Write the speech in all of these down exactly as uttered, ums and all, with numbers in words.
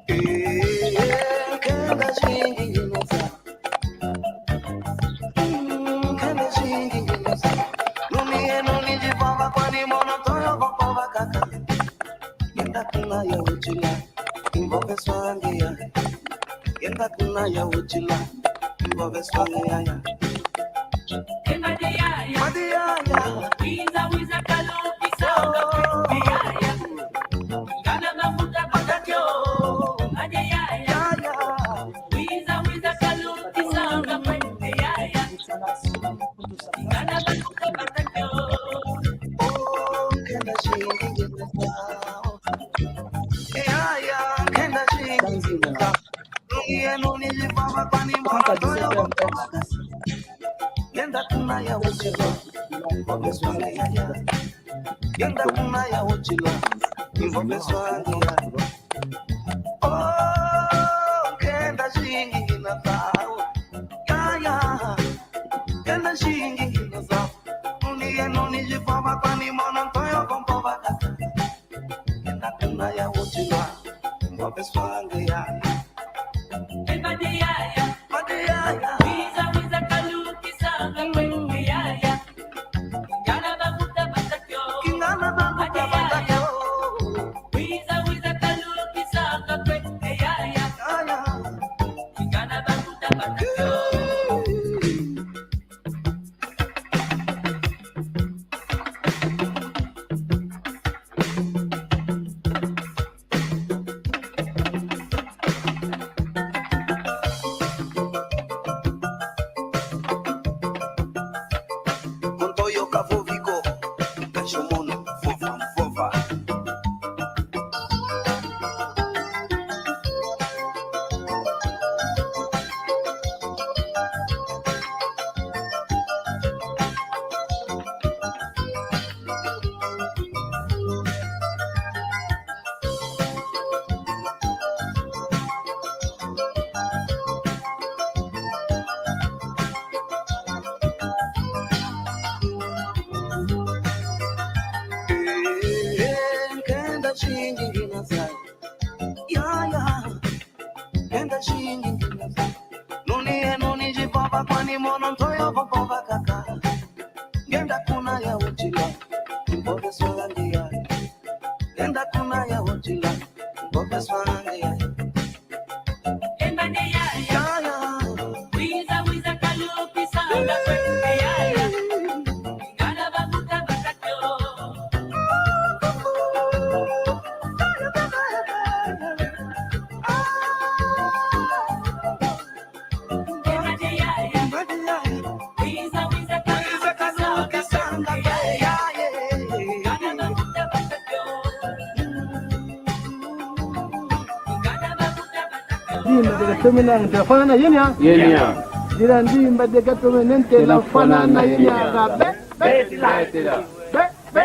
Eh, nkenda zingi ngina zau. Mm, nkenda zingi ngina zau. Nuni ye nuni zivova kwani mono ntoyo vo mpova kaka. Ngenda kuna ya utila, imvoveswa nge ya. Ngenda kuna ya utila, imvoveswa nge ya ya. Ema de yaya. Madi yaya. Wiza, wiza, kalukisanga kwe, yaya. Ngana mafuta patatio. Ema de yaya. Yaya. Wiza, wiza, kalukisanga kwe, yaya. Ngana mafuta patatio. Oh, nkenda zingi ngina zau. Yaya, nkenda zingi ngina zau. Nuni ye nuni zivova kwani mono ntoyo vo mpova kaka. Ngenda kuna ya utila, imvoveswa nge ya ya. Ngenda kuna ya utila, imvoveswa nge ya ya. Oh, nkenda zingi ngina zau. Ya ya. Nkenda zingi ngina zau. Nuni ye nuni zivova kwani mono ntoyo vo mpova kaka. Ngenda kuna ya utila, imvoveswa nge ya ya. Ema de yaya. Madi yaya. Wiza, wiza, kalukisanga kwe, yaya. Ngana mafuta patatio. Kingana mafuta patatio. Wiza, wiza, kalukisanga kwe, yaya. Yaya. Ngana mafuta patatio. Ntoyo kavovi ko, kansi mono vova, vova. Eh, nkenda zingi ngina zau. Ya ya. Nkenda zingi ngina zau. Nuni ye nuni zivova kwani mono ntoyo vo mpova kaka. Ngenda kuna ya utila, imvoveswa nge ya ya. Ngenda kuna ya utila, imvoveswa nge ya ya. Ema de yaya. Ya ya. Wiza, wiza, kalukisanga kwe, yaya. Ngana mafuta patatio. Ndimba de gatomene nte lafwanana yenia. Yenia. Dila ndimba de gatomene nte lafwanana yenia. Be, be, be, be, be,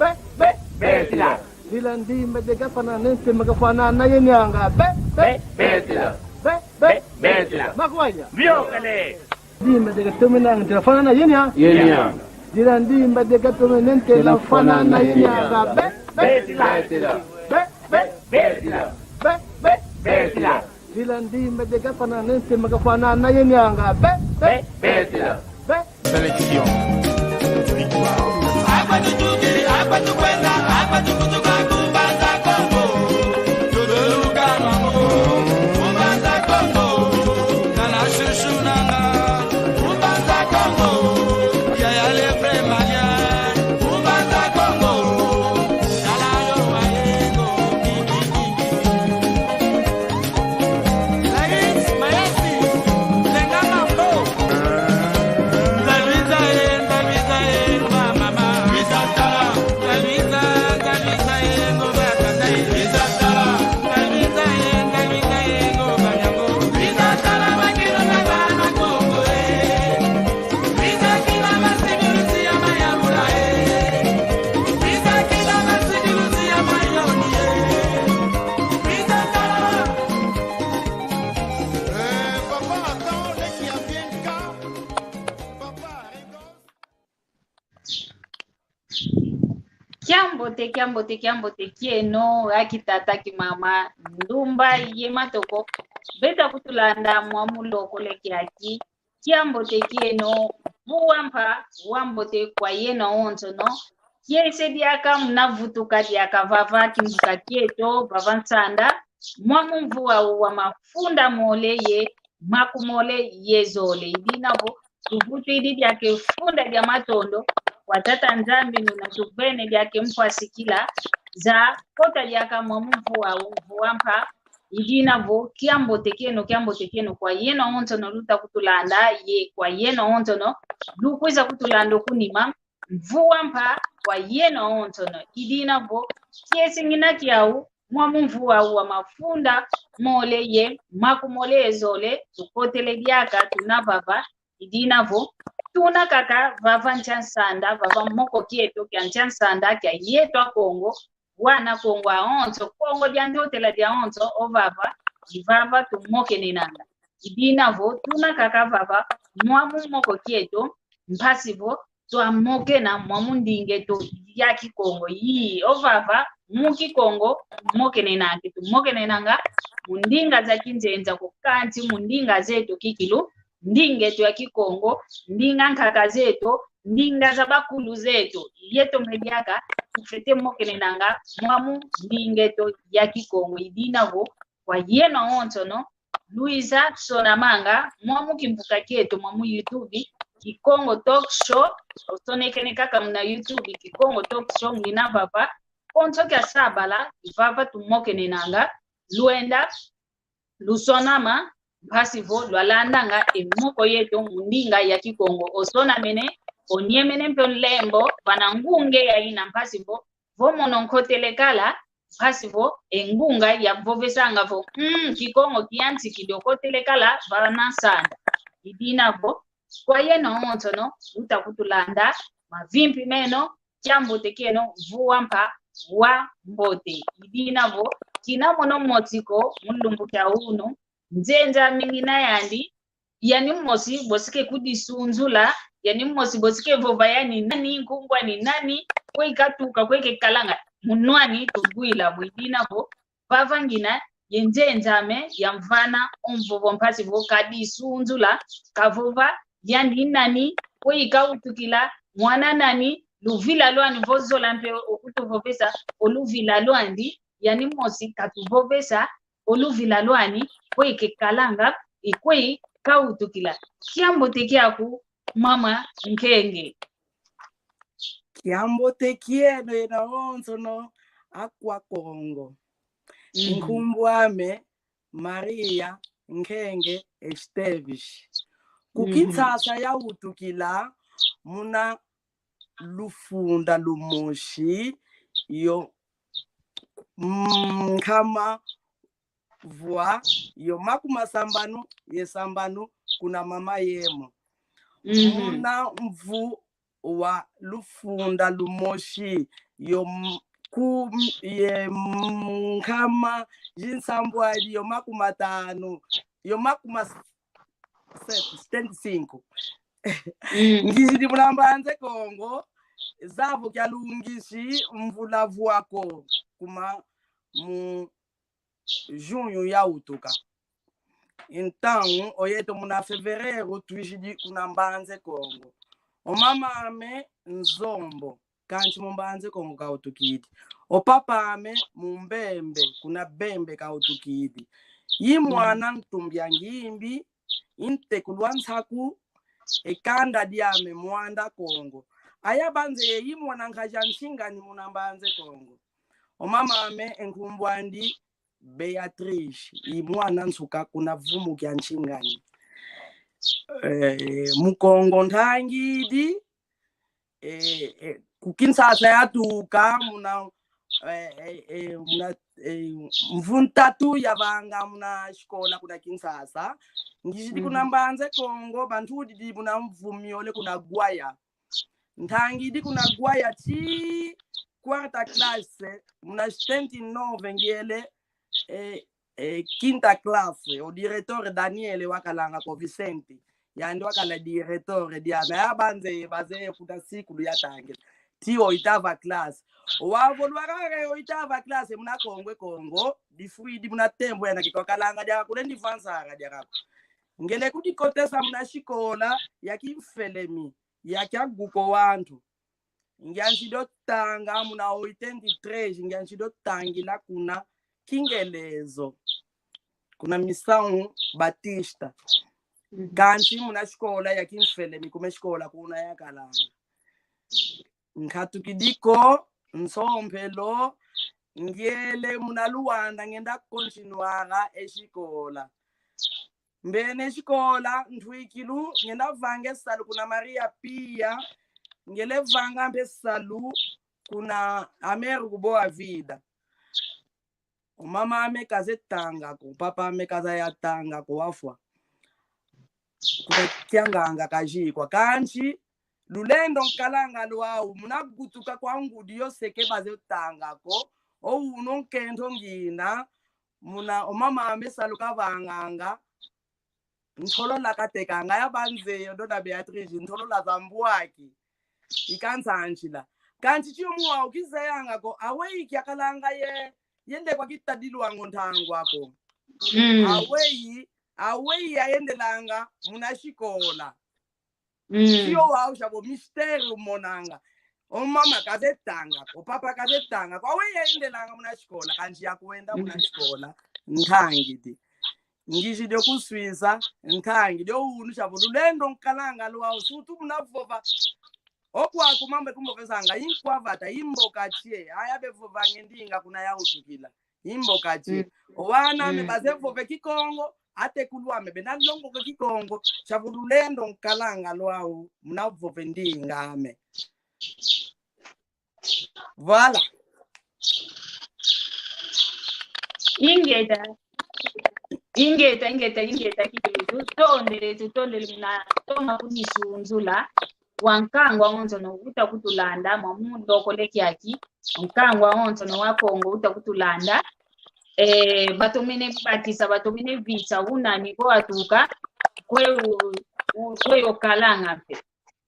be, be, be. Dila ndimba de gafwanana nte ma gafwanana yenia. Be, be, be, be. Be, be, be, be. Makwanya. Biokele. Ndimba de gatomene nte lafwanana yenia. Yenia. Dila ndimba de gatomene nte lafwanana yenia. Be, be, be, be, be, be, be, be. Dila ndimba de gafwanana nte ma gafwanana yenia. Be, be, be, be. Sélection. Akwa tutukidi, akwa tukwenda, akwa tukutuka ku Mbanza Kongo. Tutuluka mamo, ku Mbanza Kongo. Tala chouchou nanga, ku Mbanza Kongo. Yaya le vrai malien, ku Mbanza Kongo. Tala yo wayengo, ki, ki, ki, ki. Lais, Maesi, Lenga Mambo. Kiambote, kiambote, kiambote kieno, aki tata, ki mama, ndumba ye matoko. Beta kutulanda mwa mu lokole kiaki. Kiambote kieno, mvu wa mpa, wa mbote kwa yeno awonsono. Kiese diaka muna vutuka diaka vava kimvuka kieto, vava nsanda, mwa mu mvu wa mafunda mole ye makumole ye zole. I dina vo, tuvutwidi diaka e funda dia matondo kwa Tata Nzambi, nuna tuvene diaka e mpwasikila za kota diaka mwa mu mvu wa, mvu wa mpa. I dina vo, kiambote kieno, kiambote kieno kwa yeno awonsono luta kutulanda, ye kwa yeno awonsono lukwiza kutulanda ku nima. Mvu wa mpa kwa yeno awonsono. I dina vo, kiese ngina kiau, mwa mu mvu wa, wa mafunda mole ye makumole ye zole, tukotele diaka, tuna vava. I dina vo, tuna kaka vava nsi a nsanda, vava moko kieto kia nsi a nsanda kia yeto Akongo, wana Kongo awonso, Kongo dia Ntotela diawonso, o vava, i vava tumokenenanga. I dina vo, tuna kaka vava mwa mu moko kieto, mpasi vo twamokena mwa mu ndinga eto ya Kikongo. Yi, o vava, mu Kikongo, tumokenenanga, tumokenenanga mu ndinga za kinzenza ko, kansi mu ndinga zeto kikilu, ndinga eto ya Kikongo, ndinga nkaka zeto, ndinga za bakulu zeto. Yeto mpe diaka tufwete mokenenanga mwa mu ndinga eto ya Kikongo. I dina vo, kwa yeno awonsono luiza sonamanga mwa mu kimvuka kieto, mwa mu YouTube, Kikongo Talk Show. Osonekene kaka muna YouTube, Kikongo Talk Show, ngina vava konso kia sabala, i vava tumokenenanga. Lwenda lusonama, mpasi vo lwalandanga e moko yeto mu ndinga ya Kikongo. Osonamene, onyemene mpe o nlembo vana ngunge ya ina, mpasi vo, vo mono nkotele kala, mpasi vo e ngunga yavovesanga vo, mm, Kikongo kiyantikidi, okotele kala vana nsanda. I dina vo, kwa yeno awonsono luta kutulanda, mavimpi meno, kiambote kieno, mvu wa mpa, wa mbote. I dina vo, kina mono mosi ko mu lumbu kia unu, nzenza ame ngina yandi, yani mosi bosi ke kudisunzula, yani mosi bosi ke vova yani nani, nkumbu ani nani, kwe ikatuka, kwe ikekalanga. Mono ani tuvwila vo. I dina vo, vava ngina ye nzenza ame yamvana o mvovo, mpasi vo kadisunzula, kavova yandi nani, kwe ikawutukila, mwana nani, luvila lwani, vo zola mpe okutuvovesa o luvila lwandi, yani mosi katuvovesa o luvila lwani, kwe ikekalanga, i kwe ikawutukila. Kiambote kiaku, mama Nkenge. Kiambote kieno yeno awonsono, akwa Kongo. Mhm. Nkumbu ame Maria Nkenge Esteves. Ku, mhm, Kinshasa yawutukila muna lufunda lumosi, yo, mm, nkama vwa yo makumasambanu ye sambanu kuna mama yemo. Mhm. Muna mvu wa lufunda lumosi, yo m-, ku m-, ye m-, nkama zinsambwadi yo makumatanu, yo makuma s-, sept, setenta e cinco. Mm. Ngizidi muna Mbanza Kongo, zavo kia lungisi mvula vwa ko, kuma mu junho yawutuka. Então, oyeto muna fevereiro, twizidi kuna Mbanza Kongo. O mama ame Nzombo, kansi mu Mbanza Kongo kawutukidi. O papa ame mu Mbembe, kuna Bembe kawutukidi. I mwana ntumbi a Ngimbi, i ntekulu a Nsaku, e kanda diame Mwanda Kongo. Ayabanze ye i mwana nkazi a Nsingani muna Mbanza Kongo. O mama ame e nkumbu andi Beatrice, i mwana nsuka kuna vumu kia Nsingani. Eh, mu Kongo ntangidi, eh, eh, ku Kinshasa yatuka muna, eh, eh, eh, muna, eh, mvu ntatu yavanga muna sikola kuna Kinshasa. Ngizidi kuna, mhm, Mbanza Kongo, bantudidi muna mvu miole kuna Gwaya. Ntangidi kuna Gwaya ti quarta classe, muna setenta e nove ngiele, eh, eh, quinta classe, o diretor Daniel wakalanga ko Vicente. Yandi wakala diretor diame. Ayabanze ye bazeye kuna sikulu yatangila. ti oitava classe. Wau vo lwakaka oitava classe muna Kongo, Kongo, difwidi muna tembo yana, ke kwakalanga diaka ko, lendi vansaka diaka ko. Ngiele kudikotesa muna sikola ya kimfelemi, ya kia guko wantu. Ngianzidi o tanga muna oitenta e três, ngianzidi o tangila kuna Kingelezo, kuna Missão Batista. Mhm. Kansi muna sikola ya kimfelemi, kuma sikola kuna yakalanga. Nkatukidi ko, nsompelo, ngiele muna Luanda, ngienda continuaka e sikola. Mbene sikola, ntwikilu, ngienda vanga e salu kuna Maria Pia, ngiele vanga mpe salu kuna Américo Boa Vida. O mama ame kazeye tanga ko, papa ame kazaya tanga ko, wafwa. Kuna kia nganga kazikwa. Kansi lulendo nkalanga lwau, muna kutuka kwa ngudi yo se ke bazeye tanga ko, o unu nkento ngina, muna o mama ame salu kavanganga, ntolola katekanga ya banze yo, Dona Beatriz, ntolola za mbwaki. I kansanzila. Kansi tio mu wau kizayanga ko, aweyi kiakalanga ye, yende kwa kitadilwanga o ntangwa ko. Mm. Aweyi, aweyi yayendelanga muna sikola. Mm. Tio wau sia vo mystère umonanga. O mama kazeye tanga ko, o papa kazeye tanga ko, aweyi yayendelanga muna sikola, kansi yakwenda muna sikola, ntangidi. Ngizidi o kuswisa, ntangidi o unu sia vo lulendo nkalanga lwau, surtout muna vova. O kwaku mambu kumbo vezanga, i nkwa vata, i mboka tie, aya bevovanga e ndinga kuna yawutukila. I mboka tie. Mm. O wana ame, mm, bazeye vova e Kikongo, atekulu ame bena longoka e Kikongo, sia vo lulendo nkalanga lwau, muna vova e ndinga ame. Voilà. Ingeta. Ingeta, ingeta, ingeta, kikilu. Tutondele, tutondele muna toma kunisunzula. Wa nkangu awonsono uta kutulanda, mwa mundokole kiaki. Nkangu awonsono wa Kongo uta kutulanda. Eh, batomene bakisa, batomene visa, unani ko atuka, kwe u-, u-, kwe yo kalanga mpe.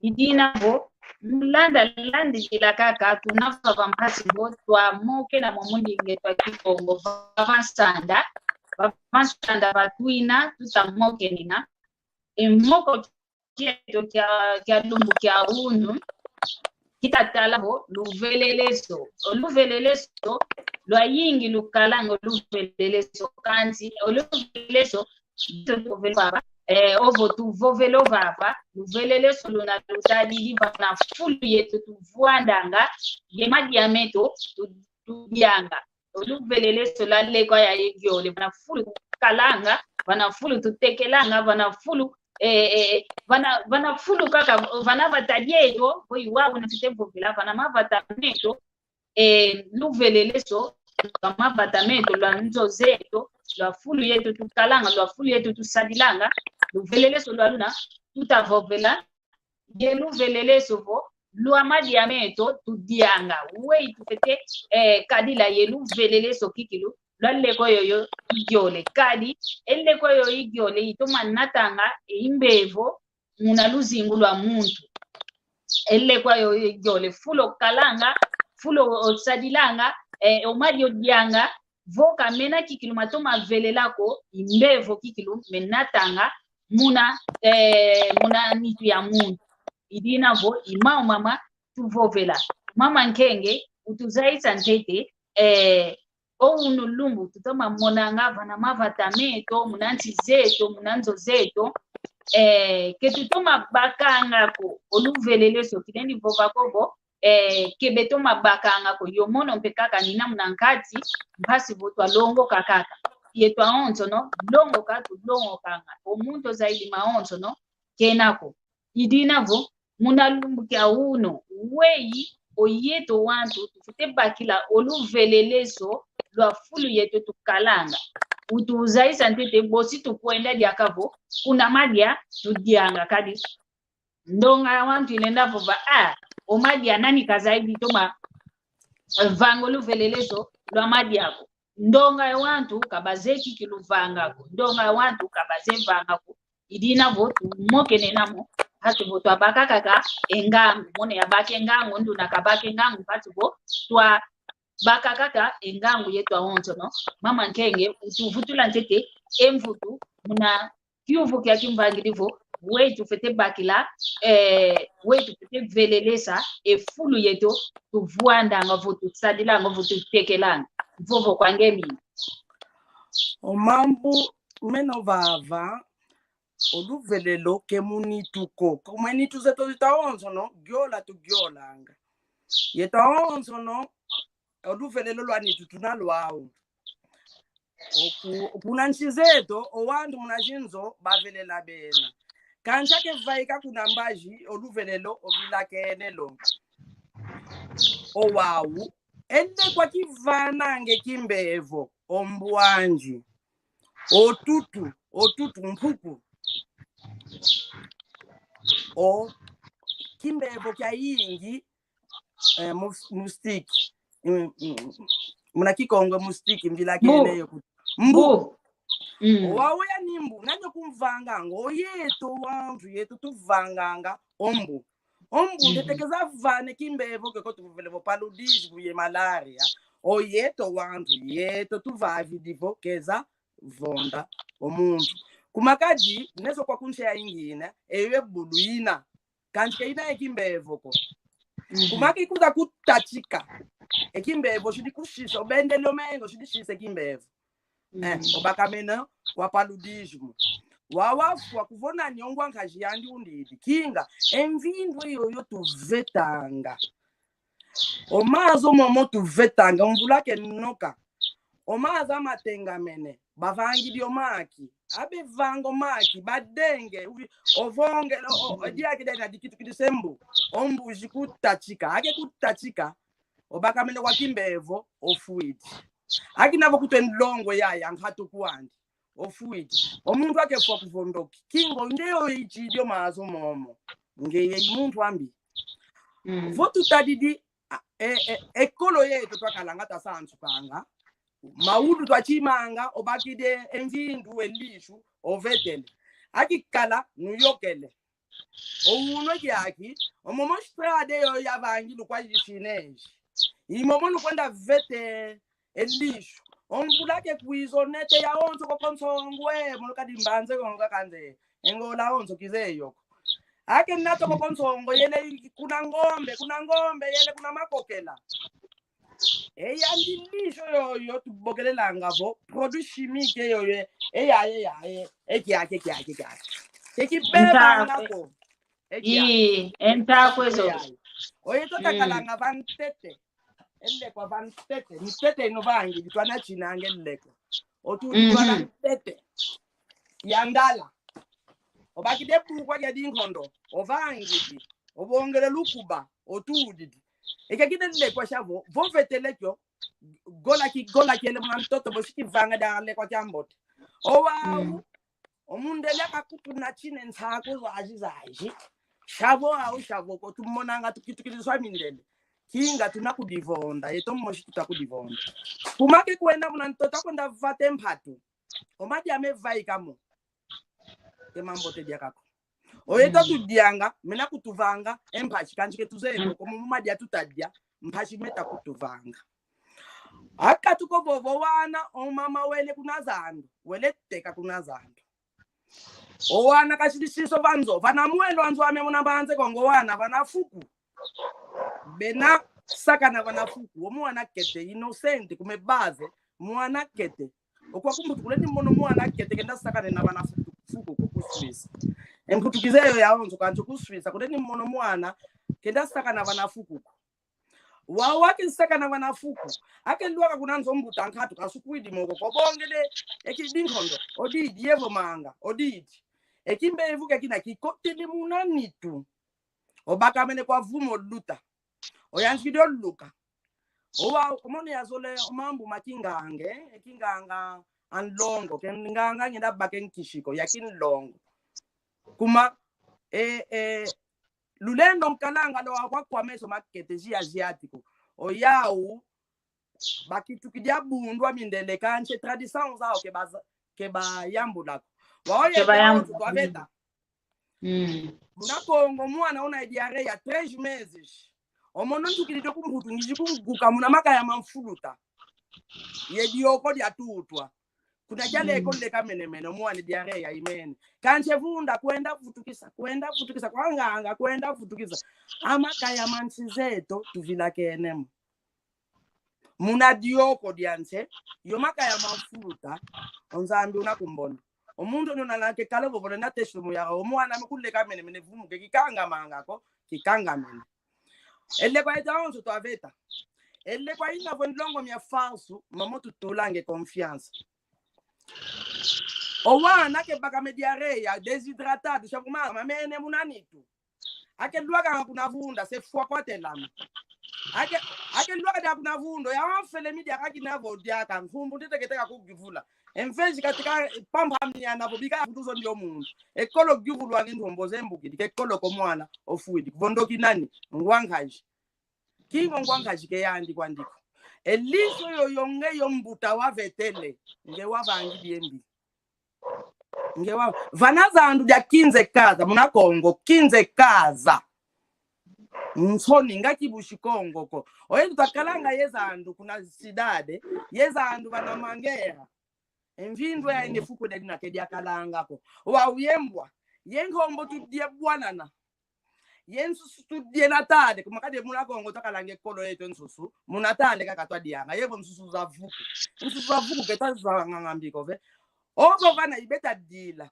I dina vo, mu landa landidila kaka, tuna vava mpasi vo twamokena mwa mundinga eto a Kikongo, vava nsanda, vava nsanda va twina, tuta mokenena. E moko kieto kia, kia lumbu kia unu, kita tala vo luveleleso. O luveleleso, lwayingi lukalanga o luveleleso, kansi o luveleleso, tuvovela vava, eh, ovo tuvovela vava, luveleleso luna lutadidi vana fulu yeto tuvwandanga, ye madia meto tu-, tudianga. O luveleleso lwa lekwa yayi ngiole, vana fulu tukalanga, vana fulu tutekelanga, vana fulu, eh, eh, vana, vana fulu kaka, vana vata dieto, vo i wau una tute vovela, vana mavata meto, eh, luveleleso lwa mavata meto, lwa nzo zeto, lwa fulu yeto tukalanga, lwa fulu yeto tusadilanga, luveleleso lwa luna tuta vovela, ye luveleleso vo lwa madia meto tudianga. Weyi tufwete, eh, kadila ye luveleleso kikilu, lwa lekwa yoyo i ngiole. Kadi e lekwa yoyo i ngiole itoma natanga e mbevo muna luzingu lwa muntu. E lekwa yoyo i ngiole, fulu okalanga, fulu osadilanga, eh, o madia odianga, vo ka mena kikilu matoma velela ko, i mbevo kikilu me natanga muna, eh, muna nitu ya muntu. I dina vo i mau mama tuvovela. Mama Nkenge, utuzayisa ntete, eh, o unu lumbu tutoma monanga vana mavata meto, muna nsi zeto, muna nzo zeto, eh, ke tutoma bakanga ko o luveleleso, kilendi vova ko vo, eh, ke betoma bakanga ko. Yo mono mpe kaka ngina muna nkati, mpasi vo twalongoka kaka. Yeto awonsono, longoka tulongokanga. O muntu ozaidi mawonsono kena ko. I dina vo, muna lumbu kia unu, weyi o yeto wantu tufwete bakila o luveleleso lwa fulu yeto tukalanga. Utuzayisa ntete, bosi tukwenda diaka vo kuna madia tudianga, kadi ndonga ya wantu ilenda vova, ah, o madia nani kazaidi toma, eh, vanga o luveleleso lwa madia ko. Ndonga ya wantu ka bazeye kikilu vanga ko. Ndonga ya wantu ka bazeye vanga ko. I dina vo tumokenena mo, Mpasi vo twabaka kaka e ngangu, mono yabaka e ngangu, nduna kabaka e ngangu, mpasi vo twabaka kaka e ngangu yeto awonsono. Mama Nkenge, utuvutula ntete e mvutu muna kiuvu kia kimvangidi vo, weyi tufwete bakila, eh, weyi tufwete velelesa e fulu yeto tuvwandanga vo, tusadilanga vo, tutekelanga. Vovo kwa nge mina. O mambu mena vava, o luvelelo ke mu nitu ko. Kuma e nitu zeto zita awonsono, giola tugiolanga. Yeto awonsono, o luvelelo lwa nitu tuna lwau. Oku-, kuna nsi zeto, o wantu muna zinzo bavelela bena. Kansi ake vaika kuna mbazi, o luvelelo ovilakene lo. O wau, e lekwa kivananga e kimbevo, o mbwanzi, o tutu, o tutu, mpuku, o kimbevo kiayingi, eh, mus-, moustique. Mm, mm, mm. Muna Kikongo moustique, mvilakene yo ku-, mbu. Mbu. Mm. O wau yani mbu, nani okumvanganga? O yeto wantu yeto tuvanganga o mbu. O mbu, mhm, ntete keza vana e kimbevo ke ko tuvovele vo paludismo ye malaria. O yeto wantu yeto tuvavidi vo keza vonda o muntu. Kuma kadi, nezo kwa ku nsi yayingina, eyo e bulu ina. Kansi ke ina e kimbevo ko. Mhm. Kuma ke kuza kutatika. E kimbevo sidi kusisa, obendele o menga, sidi sisa e kimbevo. Eh, mhm, obakamene kwa paludismo. Wau wafwa, kuvona ni o ngwa nkazi yandi undidi. Kinga, e mvindu yoyo tuvetanga. O mazo momo tuvetanga, mvula ke noka. O mazo amatengamene, bavangidi o maki. Abe vanga o maki, badenge, uvi-, ovongele, o, o, o diaki dena dikitukidi se mbu. O mbu zi kutatika, ake kutatika, obakamene kwa kimbevo, ofwidi. Akina vo kutwe nlongo yaya, nkatu kwandi, ofwidi. O muntu ake fwa kuvondoki. Kinga o nge yo itidi o mazo momo. Nge ye muntu ambi. Mm. Vo tutadidi, a, e, e, ekolo yeto twakalanga twasansukanga. Mawudu twakimanga, obakidi e mvindu, e lishu, ovetele. Akikala, nuyokele. O unwe kiaki, o momo estrada yo yavangidi kwa chinês. I momo nukwenda vete e lishu. O mvula ke kwiza, o nete yawonso koko nsongo, e, mono kadi mbanze konga kanze. E ngola awonso kize yo ko. Ake nata koko nsongo, yele kuna ngombe, kuna ngombe, yele kuna makokela. E yandi lisho yoyo tubokelelanga vo produit chimique yoyo, e ya, e ya, e, e kiaki, e kiaki, e kiaki. Ke kibebanga ko. E kiaki. Ii, e ntakwe zo. E ya, e. Oyeto takalanga va ntete. E lekwa va ntete. Ntete ino vangi, bitwana chinanga e lekwa. Otu, mhm, bitwana ntete. Ya ndala. Obakidi e bukwa kia dinkondo. Ovangidi. Ovongele lukuba. Otudidi. E kiaki e lekwa sha vo, vo vetele kio, gola ki, gola kiele muna ntoto, bosi kivanga dia lekwa kia mbote. O wau, mm, o mundele akakutuna chine nsako zazi zazi. Sha vo au, sha vo ko tumonanga tukitukidi swa mindele. Kinga tuna kudivonda, yeto mosi tuta kudivonda. Kuma ke kwenda muna ntoto, akwenda vata e mpatu. O madia me vaika mo. Ke mambote diaka ko. Oyeto, mm, tudianga, mena kutuvanga e mpasi, kansi ke tuzeye ko, mm, ko momo madia tuta dia, mpasi meta kutuvanga. Akatuka vovo wana, o mama wele kuna zandu, wele teka kuna zandu. O wana kasidi sisa va nzo, vana mwelo a nzo ame muna Mbanza Kongo wana, vana fuku. Bena sakana vana fuku, o mwana kete, inocente, kuma e base, mwana kete. Okwa ku mbutu kule ni mono mwana kete kenda sakana na vana fuku, fuku ko ku Suisse. E mbutu kize yo yawonso kansi ku Suisse, kule ni mono mwana kenda sakana vana fuku ko. Wau ake sakana vana fuku. Ake lwaka kuna nzo mbuta nkatu kasukwidi moko ko, bongele e ki dinkondo. Odidi, yevo manga, odidi. E kimbevo ke kina kikotele muna nitu. Obakamene kwa vumu oluta. Oyantikidi oluka. O wau, o mono yazolele o mambu ma kinganga, e kinganga a nlongo, ke nganga ngenda baka e nkisi ko, ya kinlongo. Kuma, e, e, lulendo nkalanga lwa kwa, kwa meso makete, zi asiático. O yau, bakitukidi a bundu a mindele kansi e tradição zau ke baza-, ke bayambula ko. Wau ke ye bayambula. Yau, twaveta. Muna Kongo, mwana una diarreia três meses, omono ntukidi dio ku Mputu, ngizi kunguka muna makaya ma mfuluta. Ye dioko diatutwa. Kuna diale ko leka menemene, mwana diarreia imene. Kansi vunda kwenda vutukisa, kwenda vutukisa, kwa nganga kwenda vutukisa. Amakaya ma nsi zeto tuvilakene mo. Muna dioko dia nsi, yo makaya ma mfuluta, o Nzambi una kumbona. O muntu onyo nana ke kala vovole na tesi mu yaka, o mwana me kuleka menemene, vumu ke kikangamanga ko, kikangamene. E lekwa yeto yonso twaveta. E lekwa ina vo nlongo mia falso, mamo tutulanga e confiança. O wana ke baka me diarreia, desidratado, sia kuma mamene muna nitu. Ake lwaka kuna vunda, se fwa kwa telama. Ake, ake lwaka dia kuna vunda, ya wamfele mi diaka kina vo diaka, nkumbu ntete keteka kugivula. Em vez de katika pamba miana vo bika vutuzo ndio muntu. E kolo givulu wange ntombo zembuki, dike kolo ko mwana, ofwidi. Vo ndoki nani? Ngwa nkazi. Kingo ngwa nkazi ke yandi kwandi ko. E liso yo yonge yo mbuta wavetele, nge wavangidi e mbi. Nge wa-, vana zandu dia quinze casa, muna Kongo, quinze casa. Nsoni nga kibusi Kongo ko. Oye tutakalanga ye zandu kuna cidade, ye zandu vana Mangueira. E mvindu ya ine fuku dia dina ke diakalanga ko. Wa uyembwa, ye nkombo tudia bwanana. Ye nsusu tudia na tande, kuma kadi muna Kongo takalanga e kolo yeto nsusu, muna tande kaka twadianga, ye vo nsusu za vuku. Nsusu za vuku ke tazanganga mbi ko ve. Ovo vana i beta dila.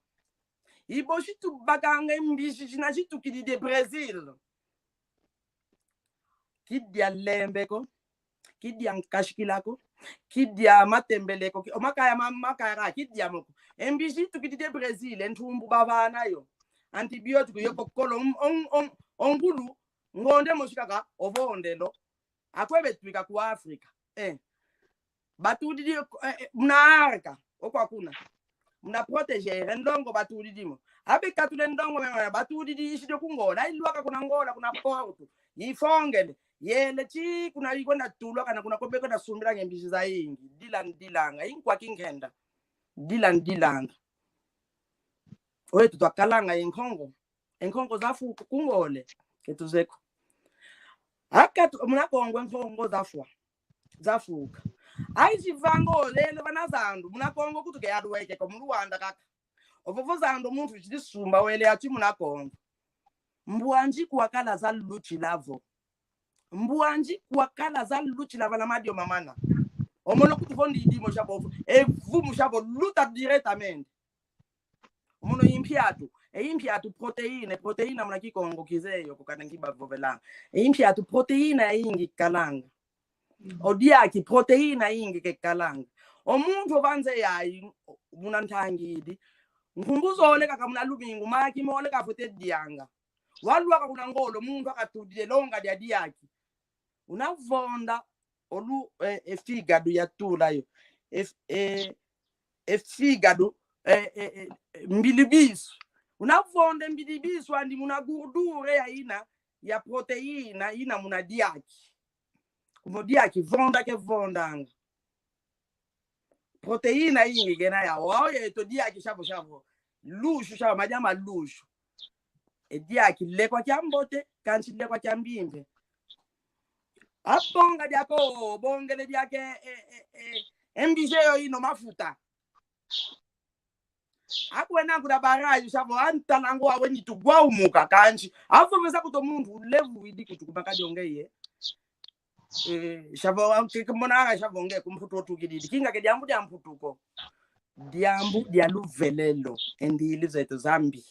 I bosi tubakanga e mbizi zina zitukidi de Brésil. Kidia lembe ko, kidia nkasikila ko, kidia matembele ko, ki-, o makaya ma-, makaya ka, kidia mo ko. E mbizi tukidi de Brésil, e ntumbu bavana yo. Antibiótico yo ko kolo, on, on, on, o ngulu, ngonde mosi kaka, ovondelo. Akwe betwika ku África. Eh. Batudidi, eh, eh, muna arca, okwa kuna. Muna protéger, e ndongo batudidi mo. Abe katula e ndongo mema, batudidi isi dio ku Ngola. Ilwaka kuna Ngola, kuna Porto. Ifongele. Yele ti kuna ikwenda tulwaka na kuna ko bekwenda sumbilanga e mbizi zayingi. Dila ndilanga. Inkwa kinkenda. Dila ndilanga. Oye tutakalanga ye nkongo. E nkongo zafu ku Ngola. Ke tuzeye ko. Aka tu-, muna Kongo e nkongo zafwa. Zafuka. Ai zivanga olele vana zandu, muna Kongo kutu ke yalweke ko, mu Luanda kaka. Ovo vo zandu muntu zidi sumba wele ati muna Kongo. Mbwanzi kwakala za lutila vo. Mbwanzi kwakala za lutila vana madio mamana. Omono kutu vo ndidi mo sia vo. E vumu sia vo luta diretamente. Mono i mpiatu. E i mpiatu proteína, proteína muna Kikongo kizeye yo ko kana nki bavovela. E i mpiatu proteína yayingi kalanga. O diaki proteína yayingi ke kalanga. O muntu ovanze yayi muna ntangi idi. Nkumbu zole kaka muna lumingu, maki mole kafwete dianga. Walwaka kuna Ngola, muntu akatudile longa dia diaki. Una vonda olu, eh, e fígado yatula yo. E, e, e fígado, eh, eh, eh, mbilibisu. Una vonda mbilibisu andi muna gordura yayina, ya proteína, yina muna diaki. Kuma o diaki vonda ke vondanga. Proteína yayingi kena ya wau yeto diaki sia vo, sia vo. Luxo, sia vo, madia ma luxo. E diaki lekwa kia mbote, kansi lekwa kia mbi mpe. Abonga diaka, bongele diaka, e, e, e, e mbizi yo ina mafuta. Akwenda kuna barrage, sia vo, antalango awe nitu gwaumuka, kansi. Avo meza kuto muntu, levu idi kutu kubaka dionge ye. Eh, sia vo, ke, ke mona, sia vo nge ku Mputu otukididi. Kinga ke diambu dia Mputu ko. Diambu dia luvelelo. Endi ili zeto zambi.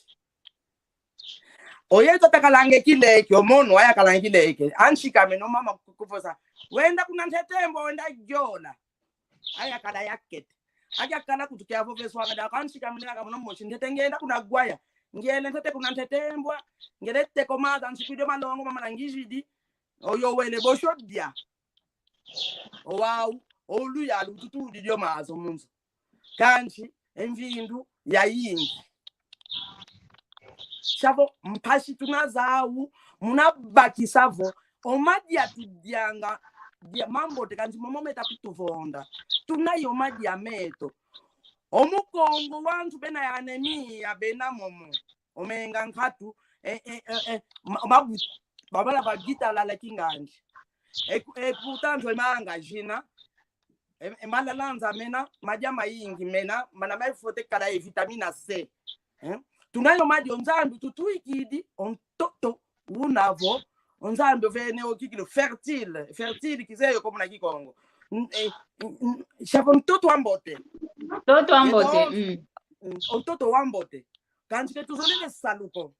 Oye tutakalanga e kileke, o mono, ayakalanga e kileke. Ansikamene o mama ku-, kuvosa. Wenda kuna ntete mbo, wenda yola. Ayakala yakete. Ayakala kutu kia voveswanga da kansi ka mneka mono mosi ntete ngenda kuna gwaya. Ngele ntete kuna ntete mbwa. Ngele teko maza nsiku dio malongo mama na ngizidi. Oyo wele bosho dia. Owau. Oluyalu tutudi dio mazo mu nzo. Kansi e mvindu yayingi. Sia vo, mpasi tuna zau, muna bakisa vo, o madia tudianga, dia mambote kansi momo meta kutuvonda. Tuna yo madia meto. O mu Kongo wantu bena ya anemia, bena momo. o menga nkatu, e, e, e, e, ma, ma, babala ba gita lala kingandi. E, e, portanto, e manga zina, e, e malala nza mena, madia mayingi mena, mana mai faut kala e vitamina C. Eh? Tuna yo madi o Nzambi ututwikidi, o ntoto una vo, o Nzambi ovene o kikilu fertile, fertile kizeye yo ko muna Kikongo. N-, eh, n-, n-, sia vo ntoto wa mbote. Ntoto wa mbote, mm. Mm, o ntoto wa mbote. Kansi ke tuzolele salu ko.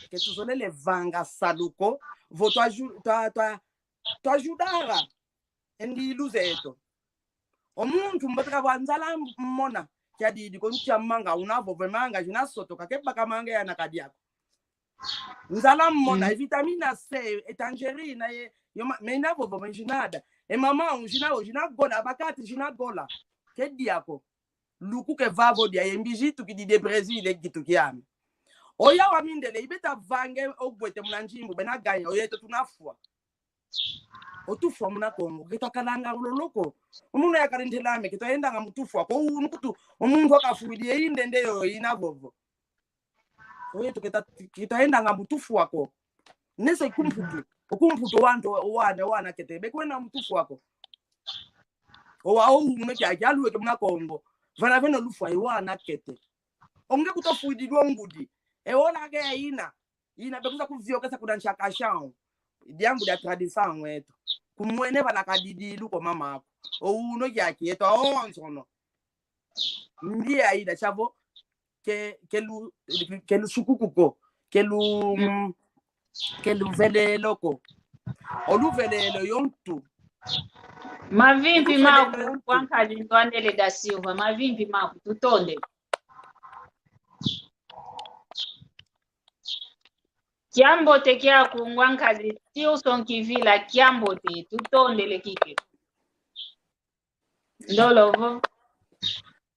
Ke tuzolele vanga salu ko. Vo twa ju-, twa, twa, twa judara e ndilu zeto. O muntu mbote ka vo nzala m-, mona, kia didi ko ntia manga, una vova e manga zina sotoka, ke baka manga yana kadia ko. Nzala mona, mm, e vitamina C, e tangerina, ye, yo ma-, mena vova, mais zina da. E mama, zina, zina gola, abacate, zina gola. Ke dia ko. Luku ke vava o dia, ye mbizi tukidi de Brésil, e gitu kiame. O yawu a mindele, i beta vanga e o gwete muna nzimbu, bena ganya, o yeto tuna fwa. O tufwa muna Kongo, ke twakalanga lolo ko. O munu yakala ntela ame, ke twayendanga mu tufwa ko, unu nkutu, o muntu wakafwidi e indende yo ina vovo. O yeto ke twa-, ke twayendanga mu tufwa ko. Nese ku Mputu, o ku Mputu wantu, wana, wana kete, be kwenda mu tufwa ko. O wa o ume kia, kia luweke muna Kongo. Vana veno lufwa, e wana kete. O nge kutofwidi lwa ngudi. E ola ke ina. Ina be kuza kuviokesa kuna nshakashao. Diambu dia tradição eto. Kumwene bana kadidilu ko mama ko. O uno kiaki eto aonsono. Ndia ida chavo ke, ke lu, ke lusukuku ko. Ke lu, mm, ke luvelelo ko. O luvelelo yo ntu. Mavimpi maku, kwa nkazi Ntwandele da Silva. Mavimpi maku, tutonde. Kiambote kiaku ngwa nkazi Tilson Kivila, kiambote, tutondele kike. Ndolo vo.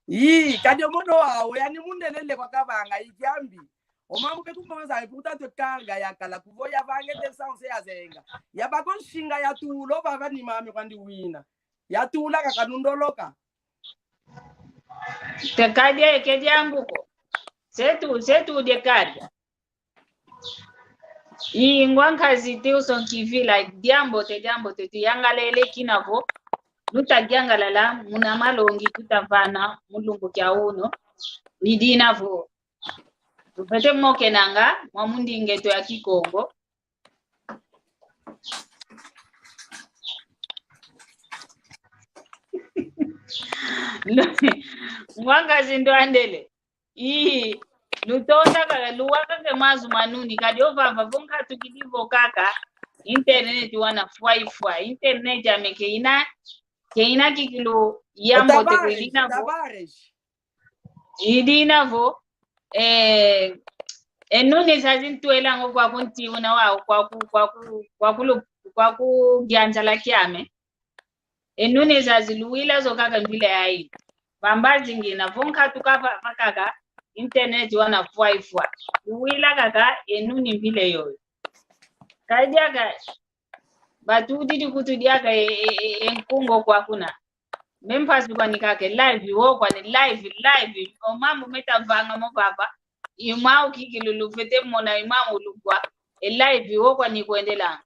Yi, kadi o mono wau, yani mundele kwa kavanga, i kiambi. O mambu ke tumonza, e portanto carga yakala, kuvo yavanga e tension se yazenga. Yabaka o nsinga yatula, o vava ni mame kwandi wina. Yatula kaka nundoloka. Te kadia, ke diambu ko. Setu, setu de kadia. I ngwa nkazi Tilson Kivila, diambote, diambote, tuyangalele kina vo luta diangalala muna malongi tuta vana mu lumbu kia unu. I dina vo tufwete mokenanga mwa mu ndinga eto ya Kikongo. Ngwa nkazi Ntwandele. I, lutonda kaka, luwa kaka mazu manuni, kadi o vava vo nkatukidi vo kaka, internet wana fwa ifwa. Internet ame ke ina, ke ina kikilu yambote ko, i dina vo. I dina vo, eh, e nuni zazi ntwelanga kwaku nti una wau, kwaku, kwaku, kwaku lu-, kwaku gianzala kiame. E nuni zazi luwila zo kaka mpila yayi. Vamba zingina, vo nkatuka va, va kaka, internet wana fwa ifwa. Luwila kaka, e nuni mpila yoyo. Kadi diaka, batudidi kutu diaka e, e, e, e nkunga kwaku na. Me mpasi kwani kaka e live wo kwani live, live. O mambu meta vanga mo vava. I mau kikilu lufwete mona, i mau lugwa. E live wo kwani kwendela.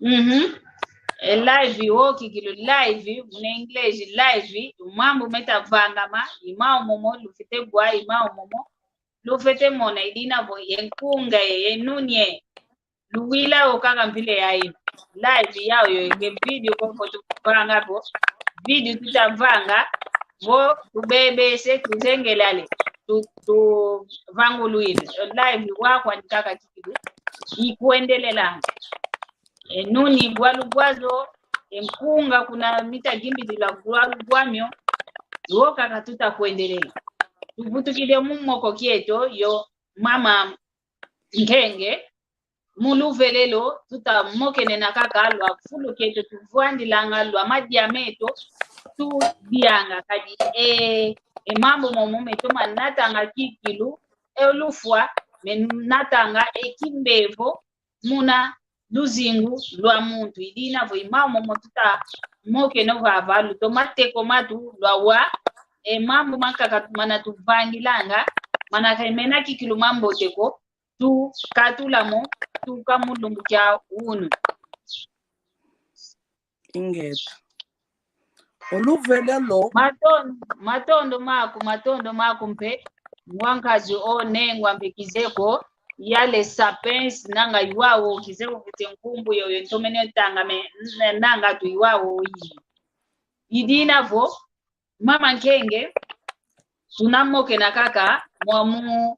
Mhm. E live wo kikilu live, muna inglês live, o mambu meta vangama, i mau momo lufwete bwa, i mau momo lufwete mona, i dina vo ye nkunga ye, ye nuni ye. Luwila yo kaka mpila yayi. Live yau yo, nge vídeo ko, ko tuvanga vo. Vídeo tuta vanga vo, tubebese, tuzengelele, tu, tuvangulwile. Live wa kwani kaka kikilu ikwendelelanga. E nuni bwa lugwa zo, e nkunga kuna mita gimbidila bwa lugwa mio, wo kaka tuta kwendelela. Tuvutukidi mu moko kieto, yo mama Nkenge, mu luvelelo, tuta mokenena kaka lwa fulu kieto tuvwandilanga, lwa madia meto tudianga, kadi e, e mambu momo me toma natanga kikilu, e lufwa me natanga e kimbevo muna luzingu lwa muntu. I dina vo i mau momo tuta mokena vava, lutoma teko matu lwa wa e mambu mankaka mana tuvangilanga, mana ka mena kikilu mambote ko, tukatula mo, tuka mu lumbu kia unu. Ingeta. O luvelelo. Matondo, matondo maku, matondo maku mpe. Ngwa nkazi o nengwa mpe kizeko ya les sapins, nanga i wau kizeko kete nkumbu yoyo ntomene tanga me, n-, nanga tu i wau yi. I dina vo, mama Nkenge, tuna mokena kaka mwa mu,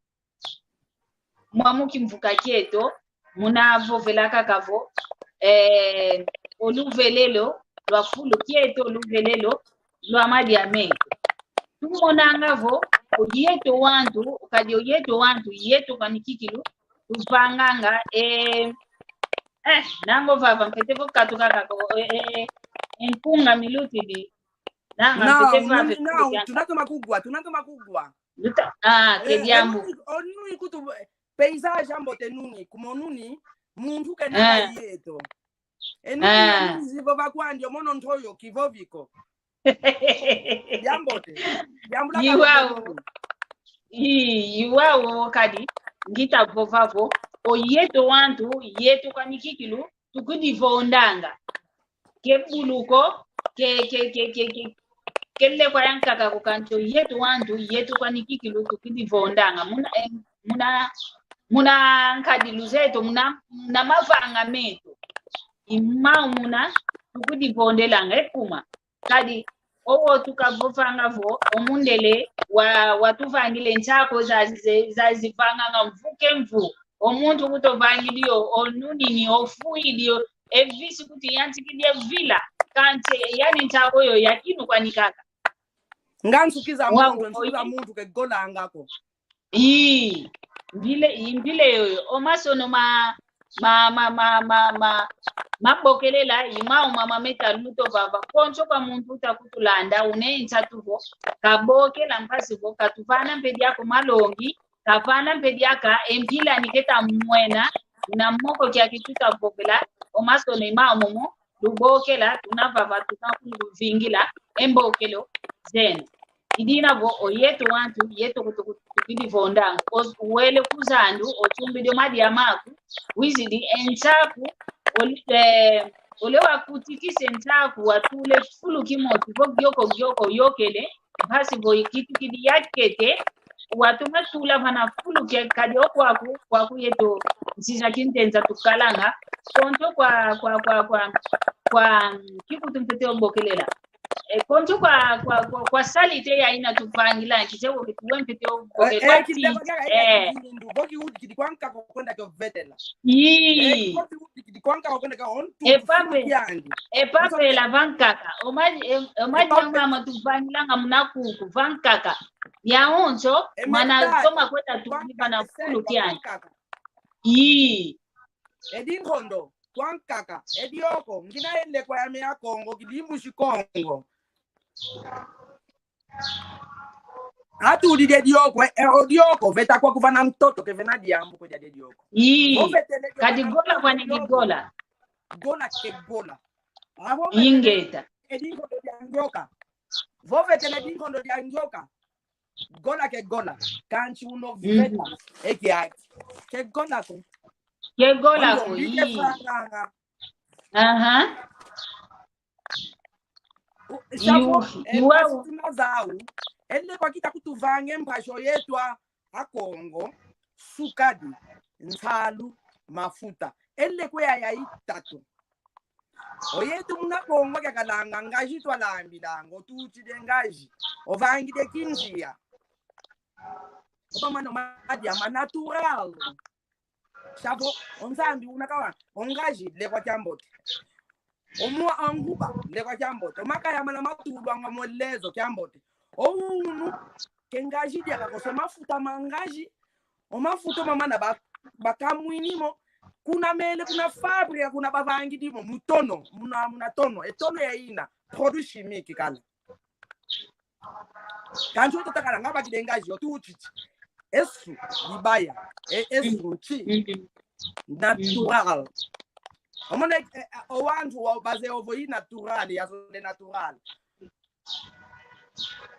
mwa mu kimvuka kieto, muna vovela kaka vo, eh, o luvelelo lwa fulu kieto, luvelelo lwa madia meto. Tumonanga vo, o yeto wantu, kadi o yeto wantu, yeto kwani kikilu, tuvanganga, eh, eh, nango vava, mpete vo katuka kaka, eh, eh, eh, nkunga milutidi. Nanga, Não, mpete vava, não, não, tunatoma kugwa, tunatoma kugwa. Luta, ah, ke Eh, diambu. Onuni, onuni kutu, eh, paysage ambote nuni, kuma onuni, muntu ke Ah. nanga yeto. E nuni, Ah. onuni zivo vakwandi, omono ntoyo, kivoviko. Diambote. Diambu la Iwau. kabobo. I, i wau kadi, ngita vova vo, o yeto wantu, yeto kwani kikilu, tukudivondanga. Ke buluko, ke, ke, ke, ke, ke, ke lekwa ya nkaka ko kanti o yeto wantu, yeto kwani kikilu, tukudivondanga. Muna, eh, muna, muna nkadilu zeto, muna, muna mavanga meto. I mau muna, tukudivondelanga, e kuma. Kadi, owo tukavovanga vo, o mundele wa, watuvangile nsaku zazi-, zazivanganga mvu ke mvu. O muntu kutovangidi yo, o nunini, o fuidi yo, e visi kuti yantikidi e vila, kansi yani nsaku yo ya kinu kwani kaka. Nga nsuki za Wa-, muntu, nsuki za oyi- muntu ke golanga ko. Ii, mbila, i mbila yoyo. O masono ma, ma, ma, ma, ma, ma, mabokelela, i mau mama meta luto vava. Konso kwa muntu uta kutulanda, une nsatu vo, kabokela mpasi vo, katuvana mpe diaka malongi, kavana mpe diaka e mpila ni keta mwena, na moko kiaki tuta vovela, o masono i mau momo, lubokela, tuna vava, tuna kuluvingila, e mbokelo zeno. I dina vo, o yeto wantu, yeto kutu-, kutu-, tukidi vonda. O wele ku zandu, o tumbidi o madia maku, wizidi e nsaku, o li-, eh, o le wakutikisa e nsaku, watula e fulu kimoti, vo gioko, gioko, yokele, mpasi vo i kitukidi ya kete, watoma tula vana fulu kia, kadi o kwaku, kwaku yeto, nsi za kinzenza tukalanga, konso kwa, kwa, kwa, kwa, kwa, mm, kikutu mpete o bokelela. E, konso kwa, kwa, kwa, kwa salite ya ina tuvangila, kizeko ke tuwe mpete o Eh, bokela eh, kile kwa kaka, eh, eh. Kindu, vo kiwutikidi kwa nkaka kwenda kio vetela. Eh, Ii. vo kiwutikidi kwa nkaka kwenda ka ontu E fulu pape, kiandi. e pape la vankaka. O madi, e, o madi ya mama tuvangilanga muna kuku, vankaka. Ya onso, E mana metade, toma kwenda kwa tuliva na nkaka, fulu kwa kiandi. nkaka. Ii. E dinkondo, kwa nkaka. E dioko, ngina e lekwa ya me ya Kongo, kidimbu si Kongo. Atudidi e dioko, e, e, o dioko, veta kwa kuvana ntoto, ke vena diambu ko dia de dioko. Ii. Vo vetele dioko, kadi na gola ntoto kwani dioko. Gola. Gola ke gola. Avo vetele. Ingeta. E dinkondo dia nzoka. Vo vetele dinkondo dia nzoka. Gola ke gola. Kansi uno veta. Mhm. E kiaki. Ke gola ko. Ke gola ko, ii. Aha. Savo, e mpasi tuna zau. E lekwa kita kutuvanga e mpasi o yeto a Kongo, sukadi, nsalu, mafuta. E lekwa ya, ya itatu. O yeto muna Kongo kiakalanga ngazi twalambilanga, o tutidi e ngazi. O vangidi e kinzia. O tomana o madia ma natural. Savo, o Nzambi una kawa, o ngazi, lekwa kiambote. O mwa, o nguba, lekwa kiambote. O makaya mana matulwanga mu lezo kiambote. O unu, ke ngazi diaka ko, se mafuta ma ngazi. O mafuta mamana ba, bakamwini mo. Kuna mele, kuna fábrica, kuna bavangidi mo. Mu tono, muna, muna tono. E tono ya ina, produit chimique kala. Kansi o tutakala nga bakidi e ngazi yo tutiti. Esu, dibaya. E, esu, nti. Mhm. Natural. Omona, e, e, o wantu wa, bazeye ovo i natural, ya zole natural.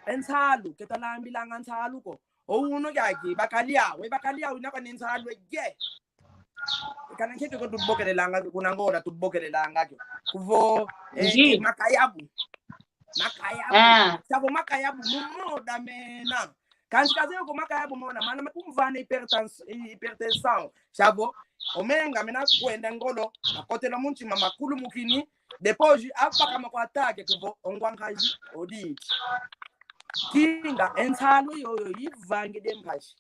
E nsalu, ke twalambilanga nsalu ko. O uno kiaki, bacalhau, e bacalhau ina kwa ni nsalu e ye. Kana nkento ko tubokelelanga, kuna Angola tubokelelanga kio. Kuvo, eh, Nji. Eh, makayabu. Makayabu. Ah. Savo makayabu, mu moda mena. Kansi kazeye ko makayabu mona, mana makumvana hypertens-, hypertension. Savo, o menga mena kwenda ngolo, makotela mu ntima makulu mukini, depois, apa kama kwa ataque, kuvo, o ngwa nkazi, o di. Kinga, e nsalu yoyo, ivangidi e mpasi.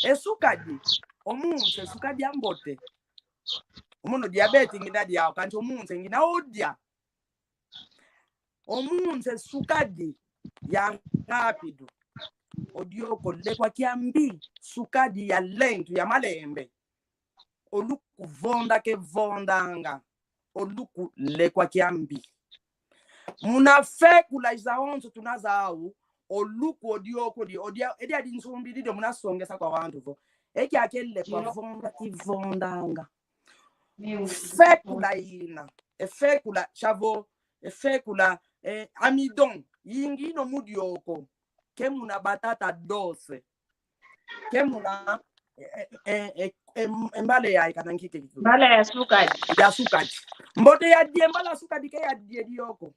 E sukadi, o muntu, e sukadi ambote. O mono diabete ngina diau, kansi o muntu ngina odia. O muntu e sukadi ya rápido. O dioko lekwa kiambi, sukadi ya lento, ya malembe. O luku vonda ke vondanga. O luku lekwa kiambi. Muna féculas zawonso tuna zau, o luku o dioko di, o dia, e dia di nsumbi di dio muna songesa kwa wantu vo. E kiaki e lekwa vonda kivondanga. Fécula ina. E fécula, savo, e fécula, eh, amidon. Yingi ina mu dioko. Ke muna batata doce. Ke muna, eh, eh, eh, eh, em-, mbala ya kana nkike kitu. Mbala ya sukadi. Ya sukadi. Mbote ya dia e mbala sukadi ke ya dia e dioko.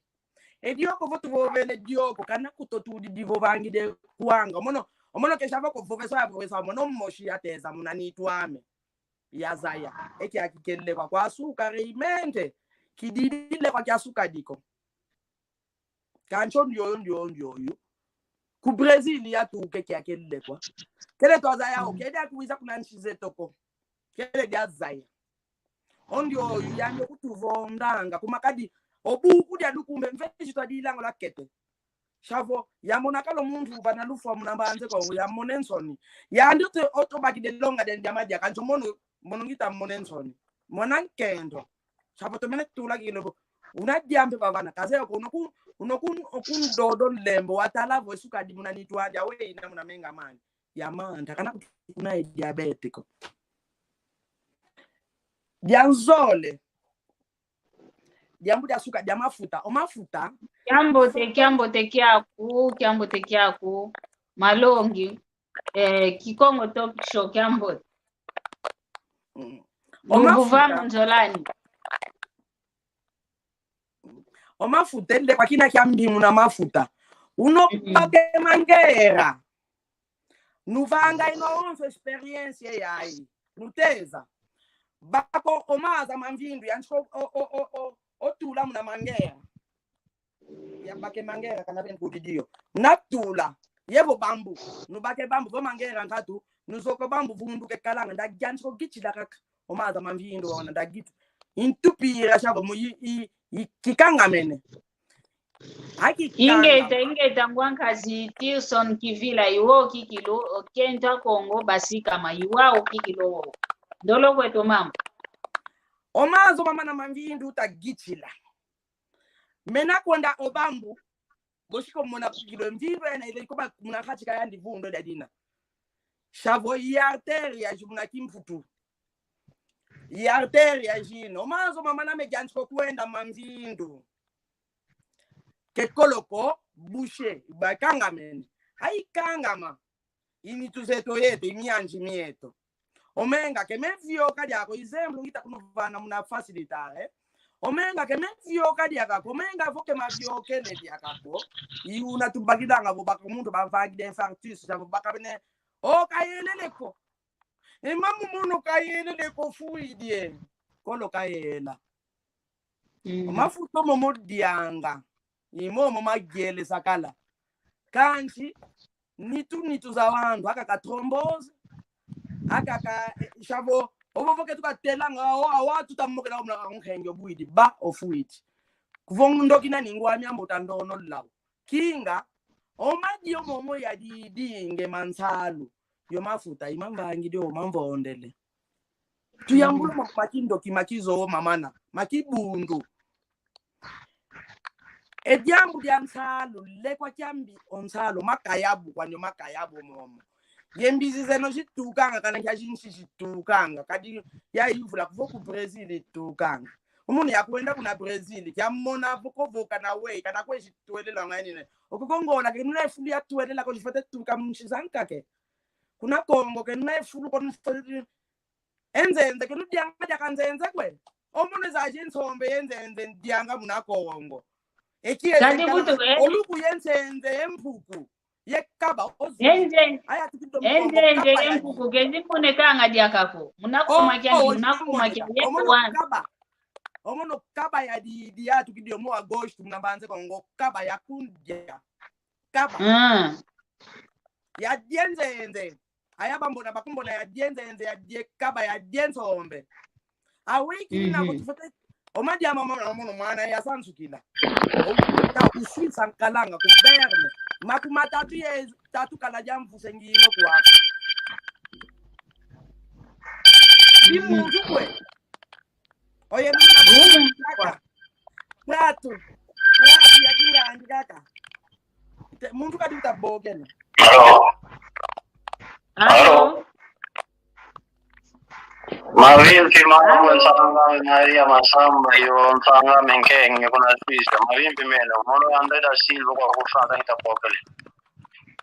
E dioko vo tuvovele dioko, kana kuto tudidi vovangidi kwanga. O mono, o mono ke savo ko vovesa, vovesa, o mono mosi yateza muna nitu ame. Yazaya. E kiaki ke lekwa kwa suka realmente. Kididi lekwa kia sukadi ko. Kansi o ndioyo, ndioyo, ndioyo. Ku Brésil yatuka e kiaki e lekwa. Kele twazaya, o kele akwiza kuna nsi zeto ko. Kele diazaya. O ndioyo yandi kutuvondanga, kuma kadi, o buku dia lukumbe mfesi twadilanga lwakete. Savo, yamona kala o muntu vana lufwa muna Mbanza Kongo, yamona e nsoni. Yandi ote, oto bakidi e longa dia, dia madia, kansi o mono, mono ngita mona e nsoni. Mona nkento. Savo tomene tula kilo ko. Una dia mpe vavana, kazeye ko, uno ku, uno ku, o kundodo lembo, watala vo e sukadi muna nitu andi, awe ina muna menga mandi. Ya manta, kana kutuna e diabete ko. Dia nzole. Diambu dia suka, dia mafuta. O mafuta. Kiambote, kiambote kiaku, kiambote kiaku. Malongi. Eh, Kikongo Talk Show, kiambote. Mm. O mafuta. Lubuva mu nzolani. O mafuta, e lekwa kina kiambi muna mafuta. Uno baka e mangueira. Nuvanga ino onso experiência yayi. Nuteza. Baka o maza ma mvindu, yandi o, o, o, o, o tula muna mangueira. Yabaka e mangueira kana beni kudi dio. Natula. Yevo bambu. Nubaka e bambu, vo mangueira nkatu. Nuzoko bambu vundu ke kalanga. Nda yandi o gitila kaka. O maza ma mvindu ona nda giti. Intupira savo mu i, i, i kikangamene. Aki kanga. Ingeta, ingeta ngwa nkazi Tilson Kivila, i wau kikilu, o kento a Kongo basikama, i wau kikilu o. Ndolo kweto mama. O mazo mamana ma mvindu uta gitila. Mena kwenda o bambu, bosi ko mona kikilu mvindu ena ile ko ba muna kati ka yandi vundu dia dina. Savo i artéria zi muna kimputu. I artéria zina. O mazo mamana me yandi ko kwenda ma mvindu. Ke kolo ko, bouché, bakangamene. Ai kangama. I nitu zeto yeto, i mianzi mieto. O menga ke me vioka diaka ko, exemplo ngita kunuvana muna facilitar, eh? O menga ke me vioka diaka ko, o menga vo ke maviokele diaka ko. I una tubakidanga vo baka muntu bavangidi infarctus, savo baka bene. O kayelele ko. E mamu mono kayelele ko fwidi e. Kolo kayela. Mm. O mafuta momo dianga. I momo magiele sakala. Kansi, nitu, nitu za wantu, aka ka thrombose, aka ka, eh, savo, ovo vo ke tuka telanga, o, awa tuta mokela omla ka nkenge obwidi, ba ofwidi. Kuvo ndoki na ningwa miambo ta ndono lau. Kinga, o madio momo yadidi nge ma nsalu, yo mafuta, i mamvangidi o mamvondele. Tuyambula ma, ma kindoki, ma kizo, mamana, ma kibundu. E diambu dia nsalu, lekwa kiambi o nsalu, makayabu, kwani o makayabu momo. Ye mbizi zeno zitukanga, kana kia zinsi zitukanga, kadi ya ivula kuvo ku Brésil itukanga. munu ya kwenda kuna Brésil, kia mona vo ko vo kana we, kana kwe si tuelela nga nini. O Kongo na ke nuna e fulu ya tuelela ko, si fwete tuka mu nsi za nkaka. Kuna Kongo ke nuna e fulu ko, nuna fwete e nzenze, ke nu dianga diaka nzenze kwe. O mono zazi e nsombe ye nzenze dianga muna Kongo. E ki e kadi zenkala kutu, eh? O luku ye nzenze ye mpuku. Ye kaba, o zwi. E nze-, aya tukidi e nzenze ye mpuku, ke zi monekanga diaka ko. Muna kuma kia, oh, muna kuma kia, ye o mono kwa kaba. O mono kaba ya di, di ya tukidi yo mo à gauche, muna Mbanza Kongo, kaba ya kundia. Kaba. Mm. Ya die nzenze. Aya bambona bakumbona ya die nzenze, ya die kaba, ya die nsombe. Awiki na kutu fwete. O madia mama na mono mwana ya sansukila. O ta kusi sankalanga ku Berne. Makumatatu ye tatu kala dia mvuse ngino kwako. Di muntu kwe. Oye, muna kaka. Tatu. Tatu ya kiyandi kaka. Te, muntu kadi uta bokela. Alo? Alo? Alo? Mavimpi mama, alo? Nsanga Maria Masamba, yo nsanga menkenge kuna Suisse. Mavimpi meno, mono André da Silva kwa kufanta kita bokele.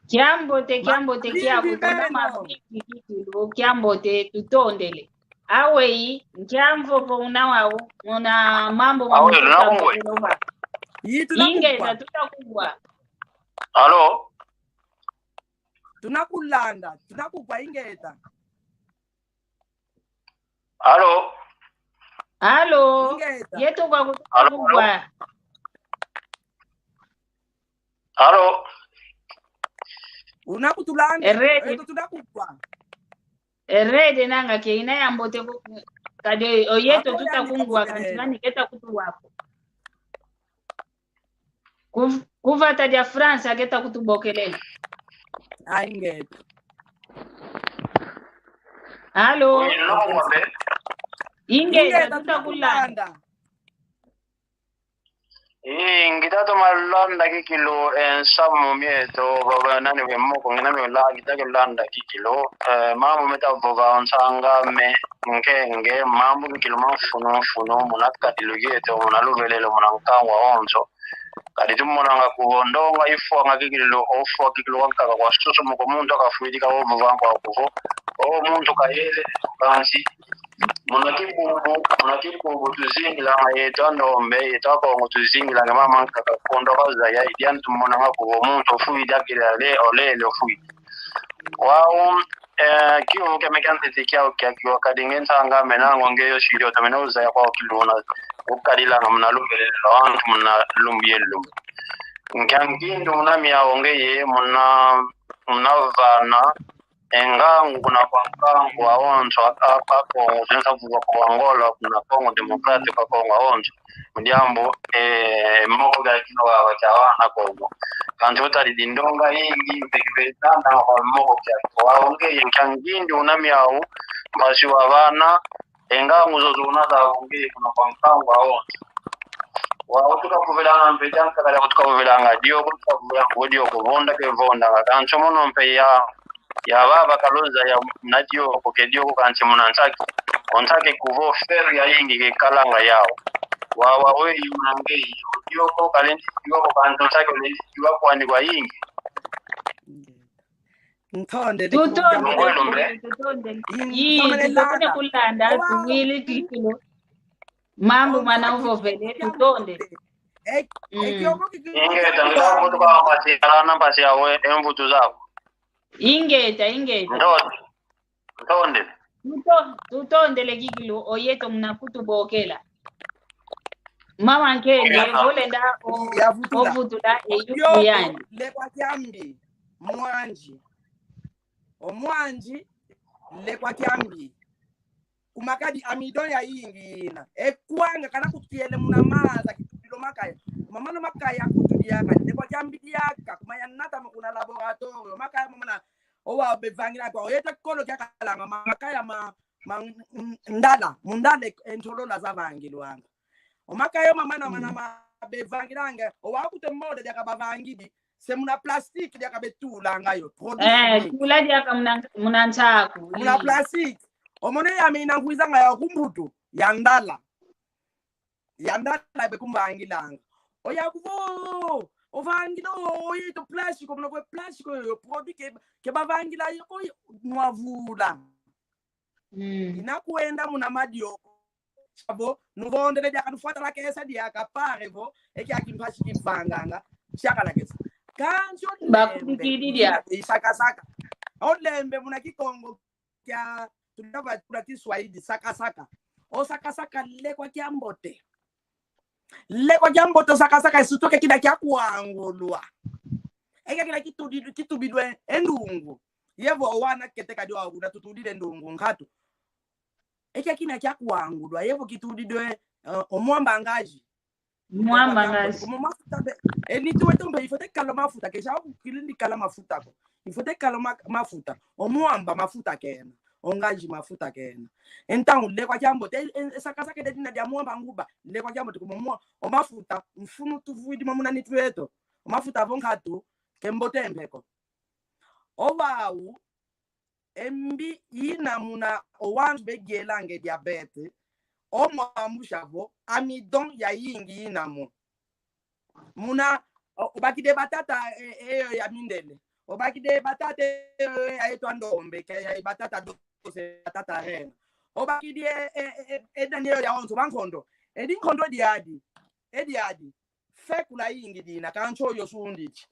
Kiambote, kiambote, mavimpi kiaku, kuna meno. Mavimpi kikilu, kiambote, tutondele. Aweyi, nkia mvovo una wau, una mambu ma... Awe, mutu tuna kungwe. Tabokelova. Yi, tuna kungwa. Ingeta, tuta kungwa. Alo? Tuna kulanda, tuna kungwa, ingeta. Alo? Alo? Ingeta. Yeto kwa kutu... Alo, alo? Kungwa. Alo? Una kutulanda? Erede. Eto tuna kungwa. Erede nanga ke ina ya mbote ko, kadi o yeto tuta kungwa, kansi vani keta kutu wako. Kuv-, ku vata dia France keta kutu bokelele. Ingeta. Alo? Ingeta, tuta kulanda. Ingeta, toma landa kikilu, eh, nsamu mieto, baba nani we moko, ngina me la, kita ke landa kikilu, eh, mambu meta vova nsanga me, nkenge, mambu kikilu ma mfunu mfunu, muna kadilu kieto, muna luvelelo, muna nkangu awonso. Kadi tumonanga kuvo ndonga ifwanga kikilu, o fwa kikilu wa nkaka kwa susu mu ko muntu aka fwidi ka o vova nkwa kuvo. O muntu kayele, kansi. Muna kibubu, muna kibubu tuzingilanga yeto a ndombe, yeto a Kongo tuzingilanga mama nkaka kondo kazaya, i diantu monanga kuvo muntu ofwidi akila le, olele ofwidi. Wau, eh, kiuvu kia me kia ntete kiau kia kiwa kadi nge nsanga mena ngo nge yo sidi oto mena uzaya kwa kiluna. Ukadilanga muna luvelelo, antu muna lumbu ye lumbu. Nkia ngindu muna miau ngeye, muna, muna vana, e ngangu kuna kwa nkangu awonso, a, a, a Kongo, sensa vuva kwa Angola, kuna Congo Democrático, kwa Kongo awonso. Mu diambu, eh, moko ga kino wa, wa kia wana Kongo. Kansi utadidi ndonga yingi, mpeke pe tanda kwa moko kia kwa ngeye, nkia ngindu una miau, mpasi wa vana, e ngangu zozo una za ngeye kuna kwa nkangu awonso. Wau tuka vuvilanga mpe diankaka diaku tuka vuvilanga dioko, tuka vuvilanga vo dioko, vonda ke vonda. Kansi mono mpe ya, ya baba kaloza ya na dioko, ke dioko kansi muna nsaki. O nsaki kuvo feru yayingi ke kalanga yau. Wau, wau, we yuna ngeye, dioko, kalendi dioko, kansi nsaki olendi diwa kwandi kwa yingi. Ntonde, tutondele, tutondele. Yi, tutondele kulanda, tuwili kikilu. Mambu mana uvovele, tutondele. Mm. Ingeta, nda kutu kwa mpasi, ala na mpasi yawe, e mvutu zaku. Ingeta, ingeta. Ntonde. Ntonde. Tuto-, tutondele kikilu, o yeto muna kutubokela. Mama nkenge, vo lenda o-, ya vutula. Ovutula e yuku yandi. Lekwa kiambi, mwanzi. O mwanzi, lekwa kiambi. Kuma kadi amidon yayingi yina. E kwanga kana kutu kiele muna maza, kitudilo makaya. Kuma mono makaya kutu diaka, lekwa kiambi diaka, kuma yanata mo kuna laboratório, makaya mo muna, o wau bevangila kwa, o yeto kolo kiakalanga, ma-, makaya ma-, ma-, m-, ndala, mu ndala e, e ntolola zavangilwanga. O makaya o mamana mana ma bevangilanga, o wau kutu e moda diaka bavangidi, se muna plastique diaka betulanga yo, produit chimique. Eh, tula diaka muna, muna nsaku. Muna plastique. O mono ya mina nkwizanga ya ku mbutu, ya ndala. Yandi bekumvangilanga. Oya kuvo, ovangila o yeto plástico, muna kwe plástico yo, produit ke, ke bavangila yo ko, nwavula. Mm. Ina kwenda muna madioko. Savo, nuvondele diaka, nufuata lakesa diaka, pare vo, e kiaki mpasi kivanganga, siaka lakesa. Kansi o lembe, bakukidi dia. Isakasaka. O lembe muna Kikongo kia, tunava kula Kiswahili, sakasaka. O sakasaka lekwa kiambote. Lekwa kiambote, sakasaka, e surtout ke kina kiakwangulwa. E ke kina kitudi-, kitubidwe e ndungu. Yevo wana kete kadi wa kuna tutudile ndungu nkatu. E ke kina kiakwangulwa, yevo kitudidwe, eh, o mwamba ngazi. Mwamba ngazi. Lekwa kiambote. Kuma mafuta be, e nitu wetu mpe, il faut te kala mafuta, ke sa kilindi kala mafuta ko. Il faut te kala ma-, mafuta. O mwamba mafuta kena. O ngazi mafuta kena. Então, lekwa kiambote, e, e, sakasaka de dina dia mwamba nguba. Lekwa kiambote kuma mwa-, o mafuta, mfunu tuvwidi mo muna nitu yeto. O mafuta vo nkatu, ke mbote mpe ko. O wau, e mbi yina muna o wantu begielanga e diabète, o mwambu savo, amidon yayingi yina mo. Muna, o, obakidi e batata, e, e, ya mindele. Obakidi e batata, e, e, ya eto a ndombe, ke ya e batata dose, batata rena. Obakidi e, e, e, e, e, dani yo yawonso, bankondo. E dinkondo diadi. E diadi. Fekula yingi dina, kansi oyo sundidi.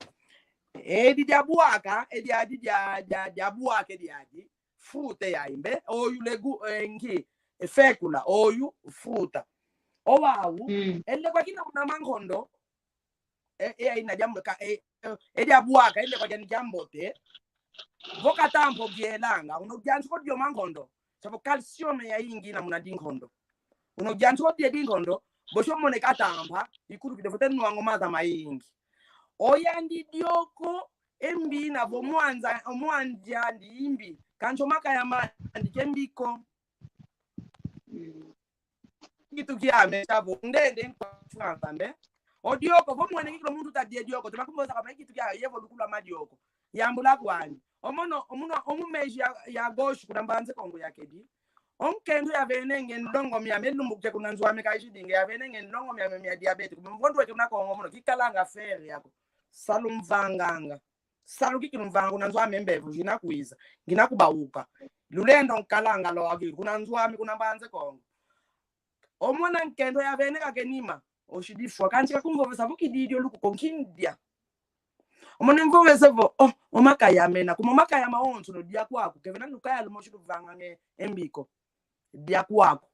E di diabwaka, e diadi dia, dia, diabwaka e diadi. Fruta ya imbe, oyu legu, e, nki, e fekula, oyu fruta. O wau, mm, e lekwa kina muna mankondo, e, e, ina diambuka, e, e, e diabwaka, e lekwa diani diambote. Vo kata mpo bielanga, uno diansi ko dio mankondo. Savo calcium yayingi yina muna dinkondo. Uno diansi ko dia dinkondo, bosi omone katampa, ikulu kide vo te nwanga o maza mayingi. O yandi dioko, e mbi yina vo mwanza, mwanza andi imbi, kansi o makaya mandi ke mbi ko. Kitu kiame, savo, ndende nkwa Fransa mbe. O dioko, vo mwene kikilo muntu ta dia dioko, tuma kumbosa kama kitu kia, yevo lukula madioko. Yambula kwani. O mono, o mono, o mu meji ya, ya gauche kuna Mbanza Kongo yakedi. O nkento yavenenge ndongo miame, lumbu ke kuna nzo ame kazidinga, yavenenge ndongo miame mia diabète. Kuma mvondo weke kuna Kongo mono, kikalanga fer yako. Salu mvanganga. Salu kiki lumvanga kuna nzo ame mbevo, ngina kwiza. Ngina kubauka. Lulendo nkalanga lwaki, kuna nzo ame, kuna Mbanza Kongo. O mwana nkento yavene kake nima, oshidi fwa. Kansi kakumvovesa vo kidi dio luku ko nki ndia. O mwana mvovese vo, oh, o makaya mena. Kuma o makaya mawonso no dia kwaku. Kevena lukaya lumosi luvanganga e mbi ko. Dia kwaku.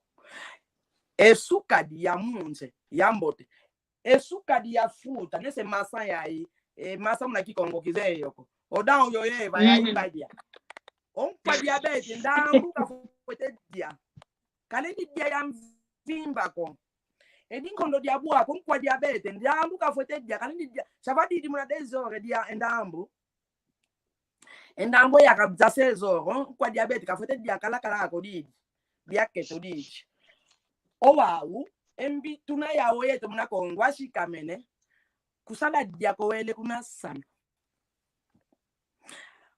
E suka dia munze, ya mbote. E suka dia fruta, nese maçã yayi, e maçã muna Kikongo kizeye yo ko. O dau yo yeva, mm, yayi badia. O nkwa diabète, ndambu kafwete dia. Kalendi dia ya mvimba ko. E dinkondo diabwaka, o nkwa diabète, ndambu kafwete dia, kalendi dia. Sava didi muna deux heures dia e ndambu. E ndambu ya kabza seize heures, o nkwa diabète kafwete dia kalakala ko didi. Dia keto didi. O wau, e mbi tuna yau yeto muna Kongo asikamene. Kusala dia ko wele kuna salu.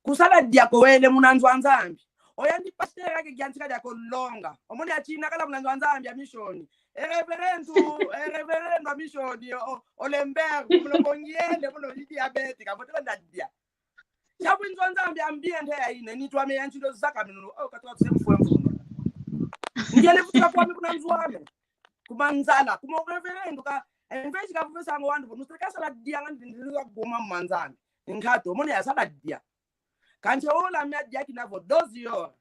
Kusala dia ko wele muna nzo a Nzambi. O yandi pasteur ake giantika dia ko longa. O mone atina kala muna nzo a Nzambi a misioni. E reverendo, e reverendo a misioni, o, o Lembert, muno kongiende, muno di diabète, ka mbote na dia. Savo nzo a Nzambi ambiente ya ine, nitu ame yansi do zaka minuno, o katwa tuse mfwe mfuno. Ngiele vutuka kwame kuna nzo ame. Kuma nzala, kuma o reverendo ka, en vez ka vuvesa ngo wantu, vo, nusaka sala dia nga ndi, ndi, ndi, goma muna Nzambi. Nkatu, o mone yasala dia. Kansi o la mia dia kina vo doze horas.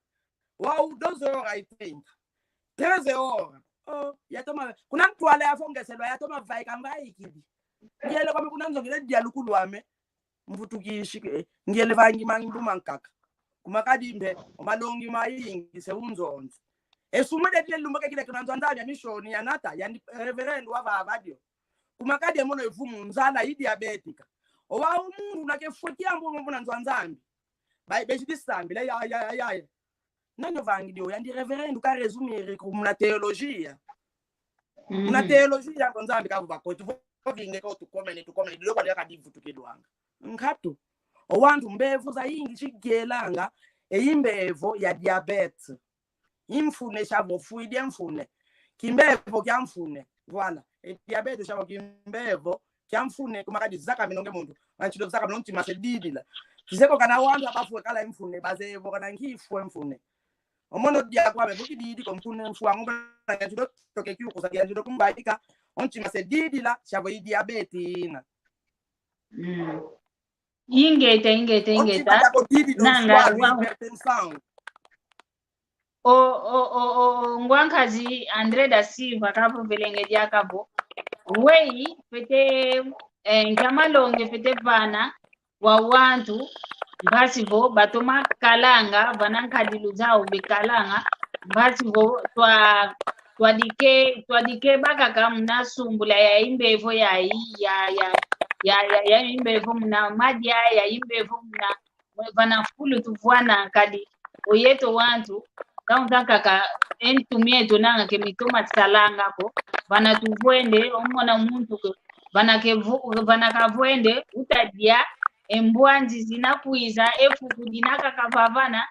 Wau doze horas e trinta. Treze horas. Oh, yatoma, kuna ntwala yavongeselwa, yatoma vaika mvaikidi. Ngiele kwame kuna nzo ngiele dia luku lwame. Mvutukisi ke, ngiele vangi mangi mbuma nkaka. Kuma kadi mpe, o malongi mayingi se unzonzi. E sumu dia dia lumbu ke kile kuna nzo a Nzambi a misioni yanata, yandi reverendo wavava dio. Kuma kadi e mono e vumu nzala i diabética. O wau muntu una ke fweti yambu muna nzo a Nzambi. Ba, besi disambila, ya, ya, ya, ya. Nani ovangi dio? Yandi reverendo ka resumir ko muna teologia. Muna, mhm, teologia ko Nzambi kavova ko, tuvo vinge ko tukomene, tukomene, dio kwa dia kadi vutukilwanga. Nkatu. O wantu mbevo zayingi zigielanga, e i mbevo ya diabète. I mfune savo fwidi e mfune. Kimbevo kia mfune. Voilà. E diabete sia vo kimbevo kia mfunu, kuma kadi zaka minonge muntu. Anti do zaka minonge ntima se didila. Kizeye ko kana wantu abafwe kala mfunu, bazeye vo kana nki fwe mfunu. O mono dia kwame, vo kididi ko mfunu mfwa ngo, bana anti do toke kiukusa, anti do kumbaika, o ntima se didila, sia vo i diabete ina. Mm. Ingeta, ingeta, O ntima ingeta. dia ko didi do Nanga, swa, wa- hypertension. O, o, o, o, o, ngwa nkazi André da Silva kavovele nge diaka vo: Weyi fwete, eh, nkia malongi fwete vana kwa wantu, mpasi vo batoma kalanga vana nkadilu zau bekalanga, mpasi vo twa, twadike, twadikeba kaka muna sumbula ya imbevo ya i-, ya, ya, ya, ya, ya imbevo muna madia, ya imbevo muna vana fulu tuvwana. Kadi o yeto wantu, kaunta kaka e ntu mieto nanga ke mitoma salanga ko, vana tuvwende, o mona muntu ko, vana ke vo-, vana kavwende, uta dia e mbwanzi zina kwiza, e fuku dina kaka vavana,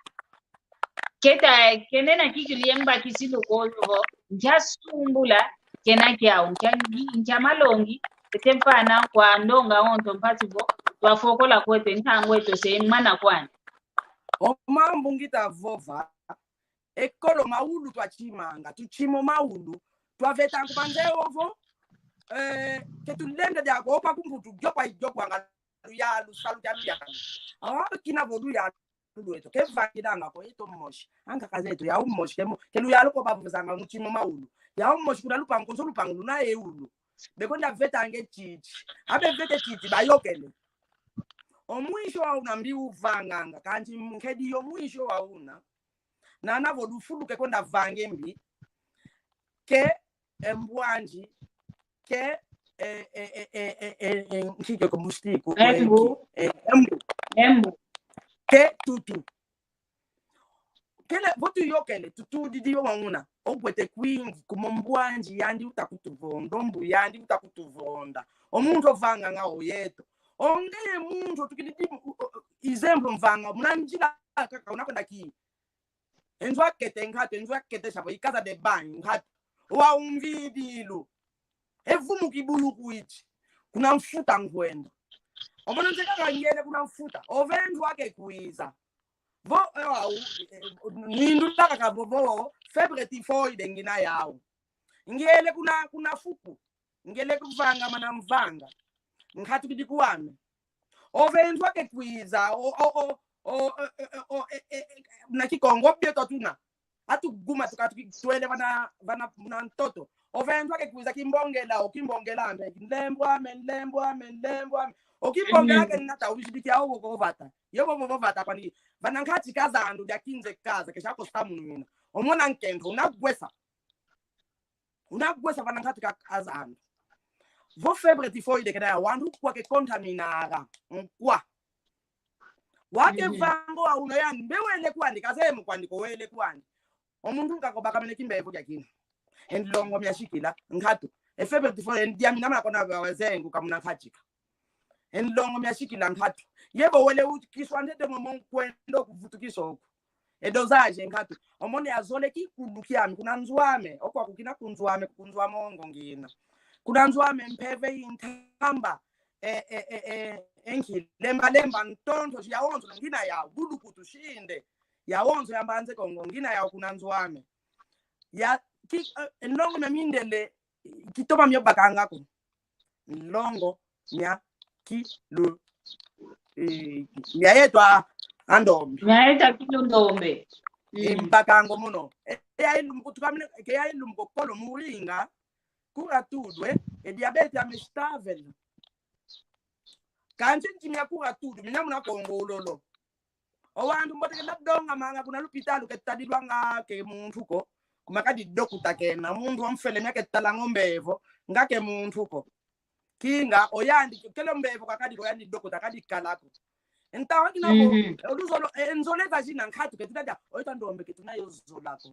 keta, kena na kikilu ye mbakisilu ko vo, nkia sumbula kena kiau, nkia ngi-, nkia malongi fwete vana kwa ndonga onto, mpasi vo twafokola kweto, ntangu eto se mana kwani. O mambu ngita vova, ekolo maulu twatimanga, tutimo maulu, twaveta nkubanze ovo, eh, ke tulenda dia ko, opa kumputu, gyopa, gyopa nga luyalu, salu dia luyalu. Awa kina vo luyalu lweto ke vangilanga ko, yeto mosi. Ankaka zeto yau mosi, ke mo-, ke luyalu ko bavuzanga, mutimo maulu. Yau mosi, kuna lupangu, konso lupangu luna e ulu. Bekwenda vetanga e titi. Abe vete titi, bayokele. O mwiso wauna mbi uvanganga, kansi nkedi yo mwiso wauna. Nana vo lufulu ke kwenda vanga e mbi, ke e mbwanzi, ke, eh, eh, eh, eh, eh, eh, eh, nki ke ko mustiku, E mbu. Eh, e mbu. E mbu. Ke tutu. Kele, vo tuyokele, tutu didi yo wauna. O gwete kwingi, kuma mbwanzi yandi uta kutuvonda, o mbu yandi uta kutuvonda. O muntu ovanganga o yeto. O ngeye muntu otukidi di, o, o, exemplo mvanga, muna nzila kaka, una kwenda ki. E nzo akete nkatu, e nzo akete sia vo i casa de banho nkatu. Wa umvidilu. E vumu kibulu kwiti. Kuna mfuta nkwenda. O mono nze kaka ngiele kuna mfuta. Ove nzo ake kwiza. Vo, eh, wa u-, eh, nindu la kaka vo, vo, fièvre typhoïde ngina yau. Ngiele kuna, kuna fuku. Ngiele kuvanga mana mvanga. Nkatu kidi kwame. Ove nzo ake kwiza, o, o, o, o, eh, eh, eh, o, eh, eh, eh, na Kikongo bieto tuna. Atu guma tuka tuki-, twele vana, vana, na ntoto. Ove nzo ake kwiza kimbongela, o kimbongela mbe, nlembo ame, nlembo ame, nlembo ame. O kimbongela ke nata, uzibikia o ko vata. Yo bo bo vata kwani. Vana nkati ka zandu dia kinze kaza, ke sia ko samunina. O mona nkento, una gwesa. Una gwesa vana nkati ka, ka zandu. Vo fièvre typhoïde kena ya wantu, kwa ke contaminara. Nkwa. Wake vango wa una ya mbe wele kwandi, kazeye mu kwandi ko wele kwandi. O muntu nkako bakamene kimbevo kia kina. E nlongo mia sikila, nkatu. E fièvre typhoïde, e diamina mana kona wa zengu kamuna nkatika. E nlongo mia sikila nkatu. Ye vo wele uti kiswa ntete mo mo nkwendo kuvutukisa oku. E dosage nkatu. O mono ya zole kikulu kiame, kuna nzo ame. Okwa kukina ku nzo ame, ku nzo ame ongo ngina. Kuna nzo ame mpeve intamba. E, e, e, e, e nki, lemba, lemba, ntonto, ya onzo, ngina ya, bulukutu, sinde. Ya onzo, ya Mbanza Kongo, ngina ya kuna nzo ame. Ya, ki, eh, nlongo mia mindele, kitoma mio bakanga ko. Nlongo mia kilu, eh, mia yeto a ndombe. Mia yeto a kilu ndombe. Mm. Mbakango mono. E, e, ya ilumbu kutuka mine, ke ya ilumbu ko kolo muringa, kura tudwe, e diabete ame stavel. Kansi nti mia kura tudu, mina muna Kongo lolo. O wantu mbote ke na donga manga kuna lupitalu ke tadilwanga ke muntu ko. Kuma kadi dokuta kena, muntu wa mfele mia ke talanga o mbevo, nga ke muntu ko. Kinga, o yandi, kele mbevo kakadi ko yandi dokuta kadi kala ko. Nta wadi na ko, mhm, o luzolo, e, nzole za zina nkatu ke tuna dia, o ita ndombe ke tuna yo zola ko.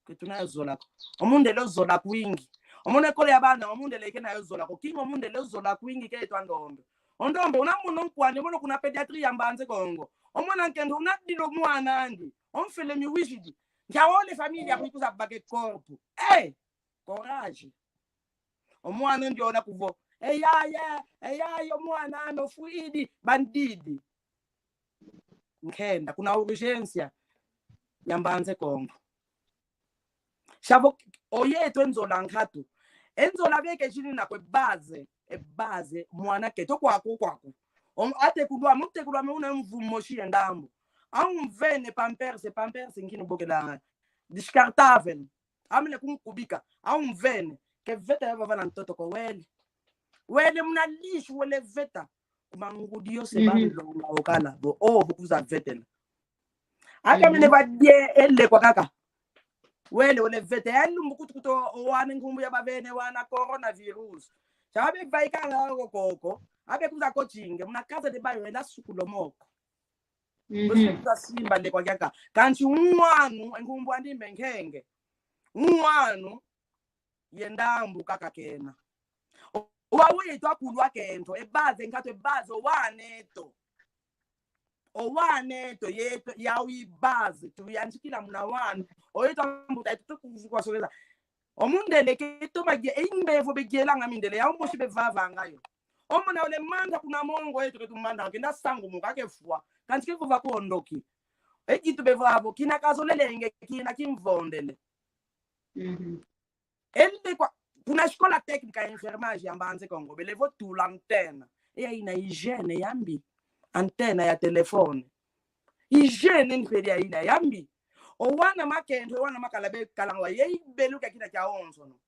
Ke tuna yo zola ko. O mundele o zola kwingi. O mona ekolo ya bana, o mundele ke na yo zola ko. Kinga o mundele o zola kwingi ke twa ndombe. O ndombe, una mono nkwandi, o mono kuna pédiatrie ya Mbanza Kongo. O mwana nkento, una dilo mwana andi. O mfele miwizidi. Nkia wole famille ya kuikuza bake corpo. Eh! Courage. O mwana ndiona kuvo: "E yaya, e yaya, o mwana ame ofwidi, bandidi." Nkenda, kuna urgência ya Mbanza Kongo. Chavo, oyeto e nzola nkatu. E nzola veke jini na kwe base, e base, mwana keto kwaku, kwaku. Om-, ate kudwa, mute kudwa me una mvu moshi ya ndambu. Au mvene pampers, pampers nkini bokela descartável. Amene kunkubika, au mvene. Ke veta ya vava na ntoto ko wele. Wele muna lixo, wele veta. Kuma ngudi yose, mhm, balonga okala. Vo, oh, vo kuza vetela. Aka, mhm, mene va die ele kwa kaka. Wele, wele vete. E lumbu kutu kutu o wana nkumbu ya bavene wana coronavirus. Sa abe vaikanga ko koko. Abe kuza ko chinge. Muna casa de banho ena sukulo moko. Mhm. Bosi kuza simba le kwa kiaka. Kansi umwanu, nkumbu andi Menkenge. Umwanu, ye ndambu kaka kena. O-, owa weto akulwa kento, e base nkatu, e base, o wana eto. O wana eto, yeto, yau i base, tuyantikila muna wana. Oyeto ambuta, yeto tukuzukwa sogeza. O mundele ke toma ye, e imbevo begelanga mindele, yau mosi bevavanga yo. O mona ole manda kuna mongo yeto ke tumanda, kenda sangu muka ke fwa. Kansi ke vova ko ndoki. E kitu bevavo, kina kazolele nge, kina kimvondele. Mhm. Ele kwa, kuna escola técnica ya enfermagem ya Mbanza Kongo, bele vo tula antenne. E yaina hygiène ya mbi. Antenne ya telefone. Hygiène mpedi yaina ya mbi. O wana makento, o wana makala be kalangwa, ye ibelu kia kina kiawonsono.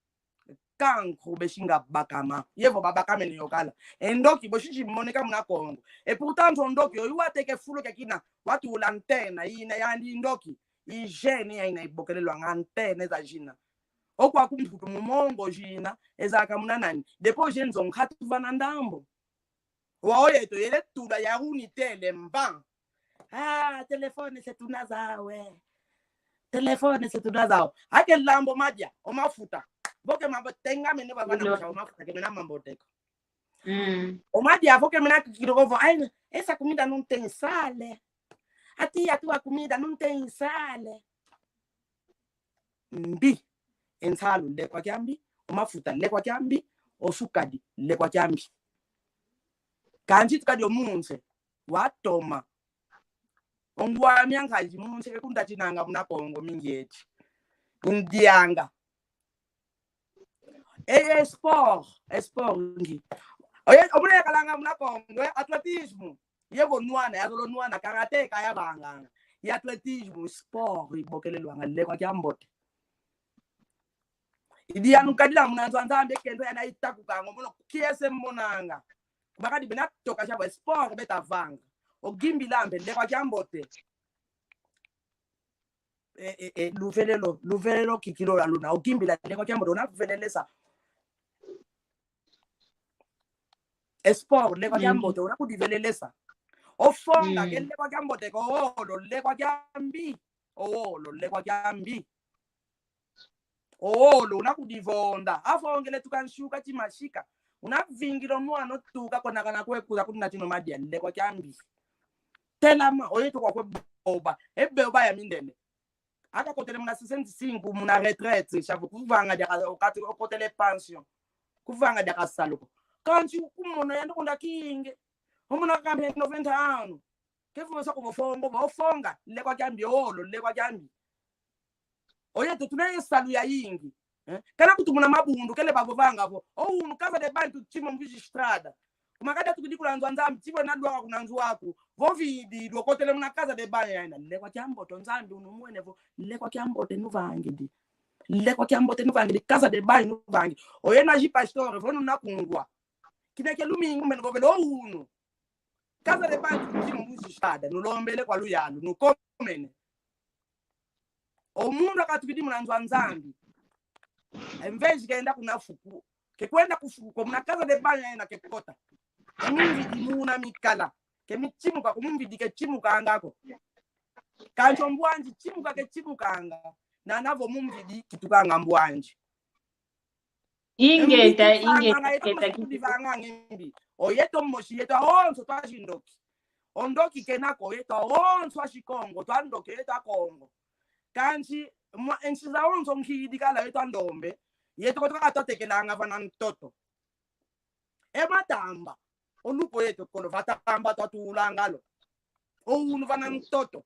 Cancro besinga bakama. Ye vo babakamene yo kala. E ndoki bosi zimoneka muna Kongo. Et pourtant, o ndoki oyu wateka e fulu kia kina, watula antenne, ina yandi ndoki. Hygiène yaina ibokelelwanga, antenne za zina. O kwaku Mputu mu mongo zina, ezaka muna nani? Depois e nzo nkatu vana ndambu. Wau yeto yele tula ya unité le mba. Ah, telefone se tuna zau e. Telefone se tuna zau. Ake lambo madia, o mafuta. Vo ke mambote nga mene baba na, ilo, kusa o mafuta, ke mena mambote ko. Mm. O madia vo ke mena kikiro ko vo: "Ai, essa comida não tem sal. A tia tua comida não tem sal." Mbi. E nsalu le kwa kiambi, o mafuta le kwa kiambi, o sukadi le kwa kiambi. Kansi tukadi o munse, watoma. O ngw'ami a nkazi munse ke kuntatinanga muna Kongo mingi eti. Kundianga. E, e sport, e sport ngi. Oye, o muna yakalanga muna Kongo, e athlétisme. Ye vo nwana, yazolo nwana, karaté ka yavanganga. Ye athlétisme, sport, ibokelelwanga le kwa kiambote. I dianu kadila muna nzo a Nzambi, kento yana itakukanga, mono kiese monanga. Kuma kadi bena toka sa vo sport beta vanga. O gimbila mpe le kwa kiambote. E, e, e, luvelelo, luvelelo kikilo ya luna. O gimbila le kwa kiambote, una velelesa. E sport le kwa kiambote, una kudivelelesa. O fonga, mm, ke le kwa kiambote ko, o wolo le kwa kiambi. O wolo le kwa kiambi. O wolo, una kudivonda. Afongele tuka nsuka ti masika. Una vingila o mwana tuka kona kana kwe kuza kunatino madia le kwa kiambi. Telama, oyeto kwa kwe boba. E boba ya mindele. Aka kotele muna sessenta e cinco, muna retraite, chavo, kuvanga diaka, o kati, o kotele pension. Kuvanga diaka salu ko. Kansi kumona yandi kunda kinge. O mona kampe noventa anos. Ke vo sa ko vo fongo, vo fonga, le kwa kiambi, o wolo, le kwa kiambi. Oyeto tuna ye salu yayingi. Eh? Kana kutu muna mabundu, kele bavovanga vo: "O unu casa de banho, timo mviji estrada." Kuma kadi tukidi kuna nzo a Nzambi, ti vo na lwaka kuna nzo aku. Vo vidi, lwakotele muna casa de banho yaina. Le kwa kiambote, o Nzambi unu mwene vo, le kwa kiambote nuvangidi. Le kwa kiambote nuvangidi, casa de banho nuvangidi. Oye na zi pastor, vo nuna kungwa. Kina kia lumingu mene vo vele o unu. Casa de banho, timo mviji estrada, nulombele kwa luyalu, nukomene. O muntu akatukidi muna nzo a Nzambi. Em vez kenda kuna fuku, ke kwenda ku fuku ko, muna casa de banho yaina ke kota. E mumvidi muna mikala. Ke mitimuka ko, mumvidi ke timukanga ko. Kansi o mbwanzi timuka ke timukanga. Nana vo mumvidi kitukanga mbwanzi. Ingeta, ingeta, ingeta. Kudivanga nge mbi. Oyeto mosi yeto awonso twa zindoki. O ndoki kena ko, yeto awonso a Sikongo, twa ndoki yeto a Kongo. Kansi, mwa, e nsi zawonso nkidi kala yeto a ndombe. Yeto kotoka katutekelanga vana ntoto. E matamba. O luko yeto kolo vatamba twatulanga lo. O unu vana ntoto.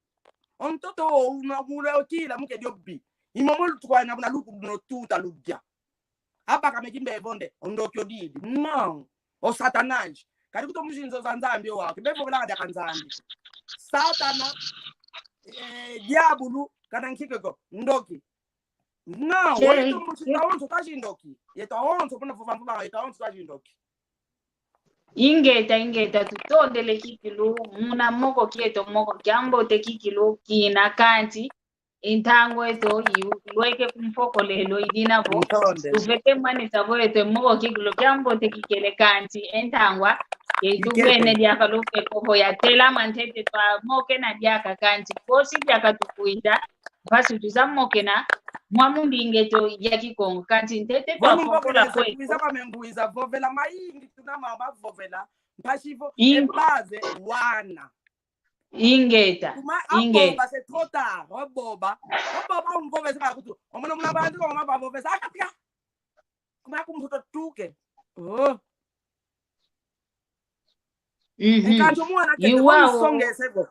O ntoto o unu mule otila mu ke dio bi. I momo lutukwana muna luku luno tuta ludia. Abaka me kimbevo nde, o ndoki odidi. Não. O Satanás. Kadi kuto mu zinzo za Nzambi o wau. Kimbevo bela dia ka Nzambi. Satana, eh, diabulu, kana nkike ko, ndoki. Não, yeto musi awonso twazindoki. Yeto awonso, muna vova mvova, yeto awonso twazindoki. Ingeta, ingeta, tutondele kikilu, muna moko kieto, moko kiambote kikilu, kina kansi, e ntangwa eto, i lweke ku mfokolelo, i dina vo, ntondele. Tufwete mwanisa vo eto, moko kikilu, kiambote kikele kansi, e ntangwa, e tubwene diaka lufeko vo yatelama ntete twamokena diaka kansi, kosi diaka tukwinda, mpasi tuzamokena, mwa mundinga eto ya Kikongo. Kansi ntete twafokola kweto. Kwiza kwa me ngwiza, vovela mayingi tuna mama vovela, mpasi vo, e base wana. Ingeta, ingeta. Aboba, c'est trop tard. Aboba. Aboba, umvovesa kakutu. Omono muna bantu, mama bavovesa. Akatika. Kuma kumbuto tuke. Oh. Mhm. Kansi mwana kete, iwa o, usongese vo.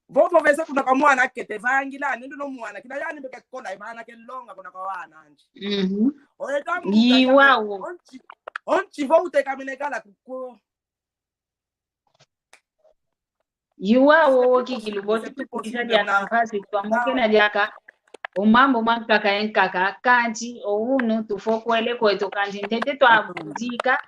Vo vovesa kuna kwa mwana kete, vangila, nendo no mwana, kina yani mbeke kola, imana ke longa kuna kwa wana anji. Mhm. Oye tamu, iwa o. Onchi, onchi vo utekamene kala kuko. Iwa o kikilu bosi tukwisa diaka mpasi twamokena diaka. O mambu mankaka e nkaka, kansi o unu tufokwele kweto kansi ntete twabuzika.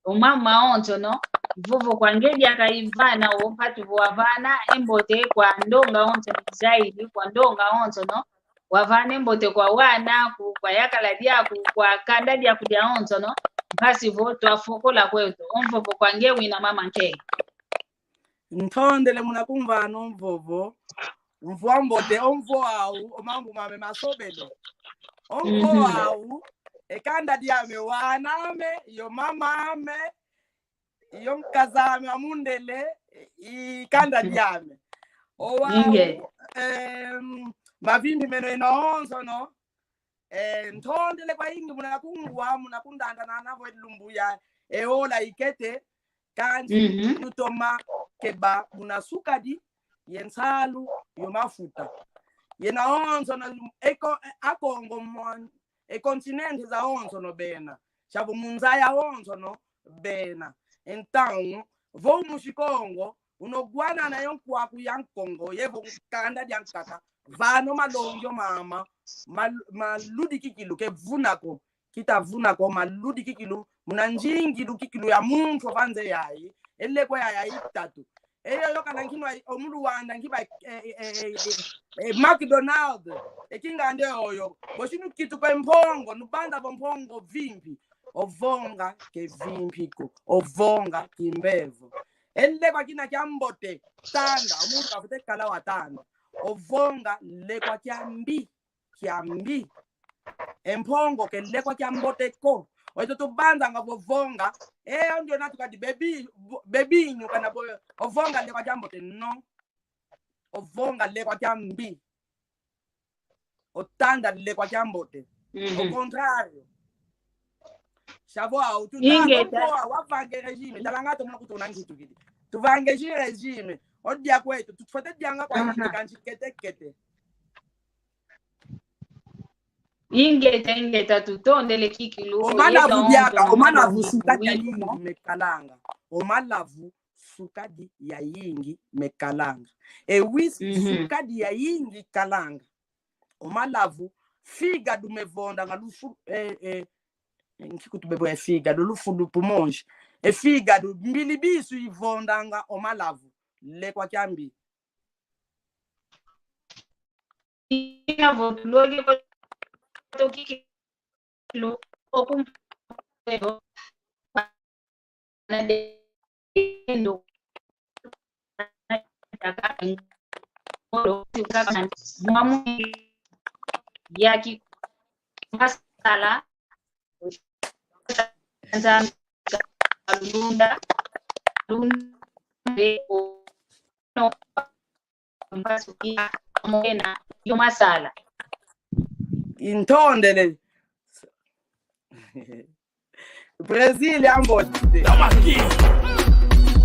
O mambu mawonsono, vovo kwa nge diaka ivana o mpatu vo wavana, e mbote kwa ndonga wonsono zaidi, kwa ndonga wonsono, wavana e mbote kwa wana aku, kwa yakala diaku, kwa kanda diaku diawonsono, mpasi vo twafokola kweto, o mvovo kwa nge wina mama nke. Ntondele muna kumvana o mvovo, mvwa mbote, o mvo au, o mambu mame masobele. O mvo au, e kanda diame, wana ame, yo mama ame, yo nkaz'ame wa mundele, i kanda diame. O wau, em, mavimpi meno yena onsono. Eh, ntondele kwa yingi muna kungwa, muna kundandanana vo lumbu ya, e ola ikete, kansi tutoma keba muna sukadi ye nsalu yo mafuta. Yena onsono, eko, Akongo mon-, e continente zawonsono bena. Sia vo mu nza yawonsono bena. Então, vo musi Kongo, uno gwanana yo nkwaku ya Nkongo, ye vo kanda diankaka, vana o malongi o mama, mal-, maludi kikilu, ke vuna ko, kita vuna ko, maludi kikilu, muna nzingilu kikilu ya muntu wa va nza yayi, e lekwa yayi ya itatu. E yoyo kana nkinwa o mu Luanda nki ba, eh, eh, eh, eh, eh, McDonald, e kingandi oyo. Bosi nukituka e mpongo, nubanza vo mpongo vimpi. O vonga ke vimpi ko, o vonga kimbevo. E lekwa kina kia mbote, tanda, o muntu kafwete kala wa tanda. O vonga lekwa kia mbi, kia mbi. E mpongo ke lekwa kia mbote ko. Oyeto tubanzanga vo vonga, eh, o ndiona tukadi bebi, bo-, bebinyu kana vo, o vonga lekwa kia mbote, non. O vonga lekwa kia mbi. O tanda lekwa kia mbote. Au contrário. Sia vo au, tu ingeta. Tanda, o vo au, wavanga e régime. Talanga to muna kutuna nkitukidi. Tuvanga e régime. O dia kweto, tufwete dianga kwa yingi kansi kete kete. Ingeta, ingeta, tutondele kikilu. O malavu diaka, o malavu sukadi ya yingi me kalanga. O malavu sukadi ya yingi me kalanga. E whisky sukadi ya yingi kalanga. O malavu, fígado me vondanga lufu-, eh, eh, nki kutu bebo e fígado, lufulu, pulmões. E fígado, mbilibisu ivondanga o malavu. Lekwa kia mbi. Ina vo tulweke kwa toki kilo okum-, na dendo. Mwamu yaki masala. Nzambi kalunda, kalunda, no, mpasuki, amwena, yo masala. Intondele. Brasil, ambote. Tamo aqui.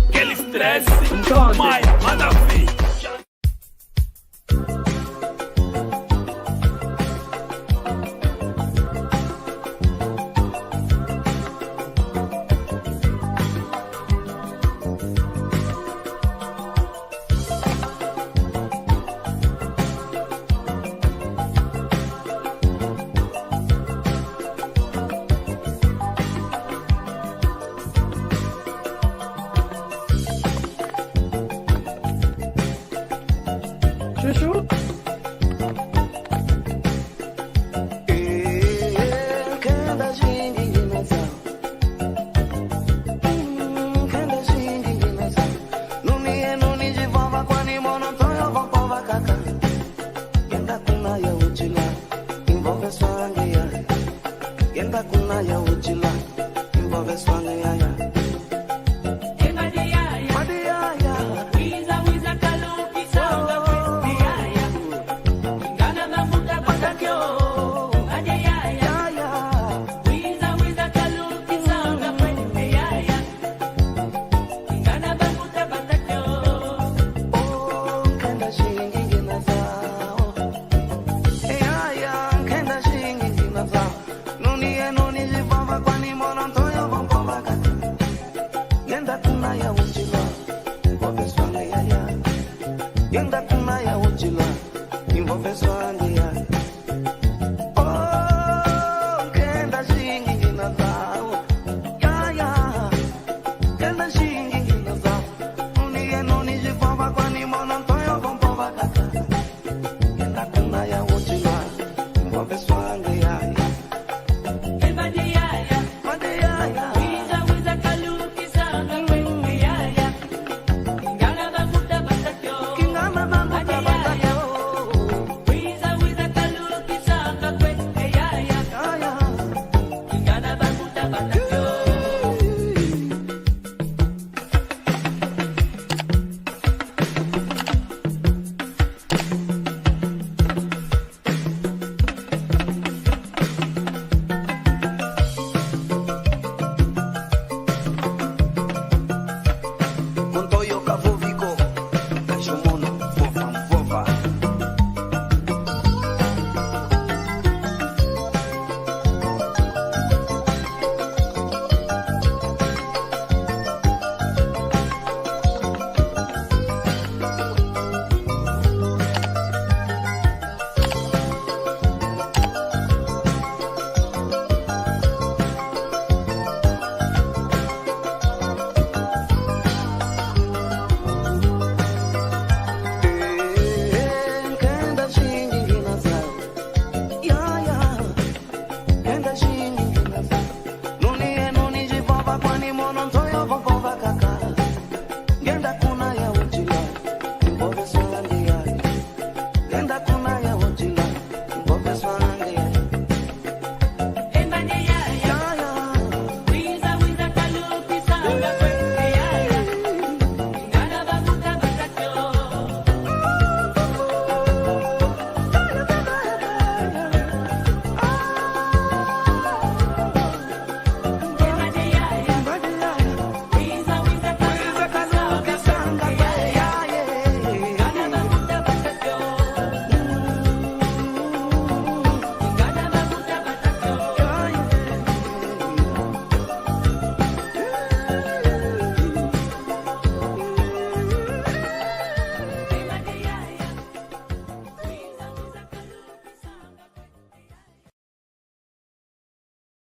Aquele stress. Então, Mai, manda vir. Chuchu. Eh, nkenda zingi ngina zau. Mm, nkenda zingi ngina zau. Nuni ye nuni zivova kwani mono ntoyo vovova kaka. Yenda kuna ya utila, imvove swange ya. Yenda kuna ya utila, imvove swange ya ya. Madi ya ya. Ya ya. Oh, nkenda zingi ngina zau. Eh, ya ya, nkenda zingi ngina zau. Nuni ye nuni zivova kwani mono ntoyo vovova kaka. Yenda kuna ya uchi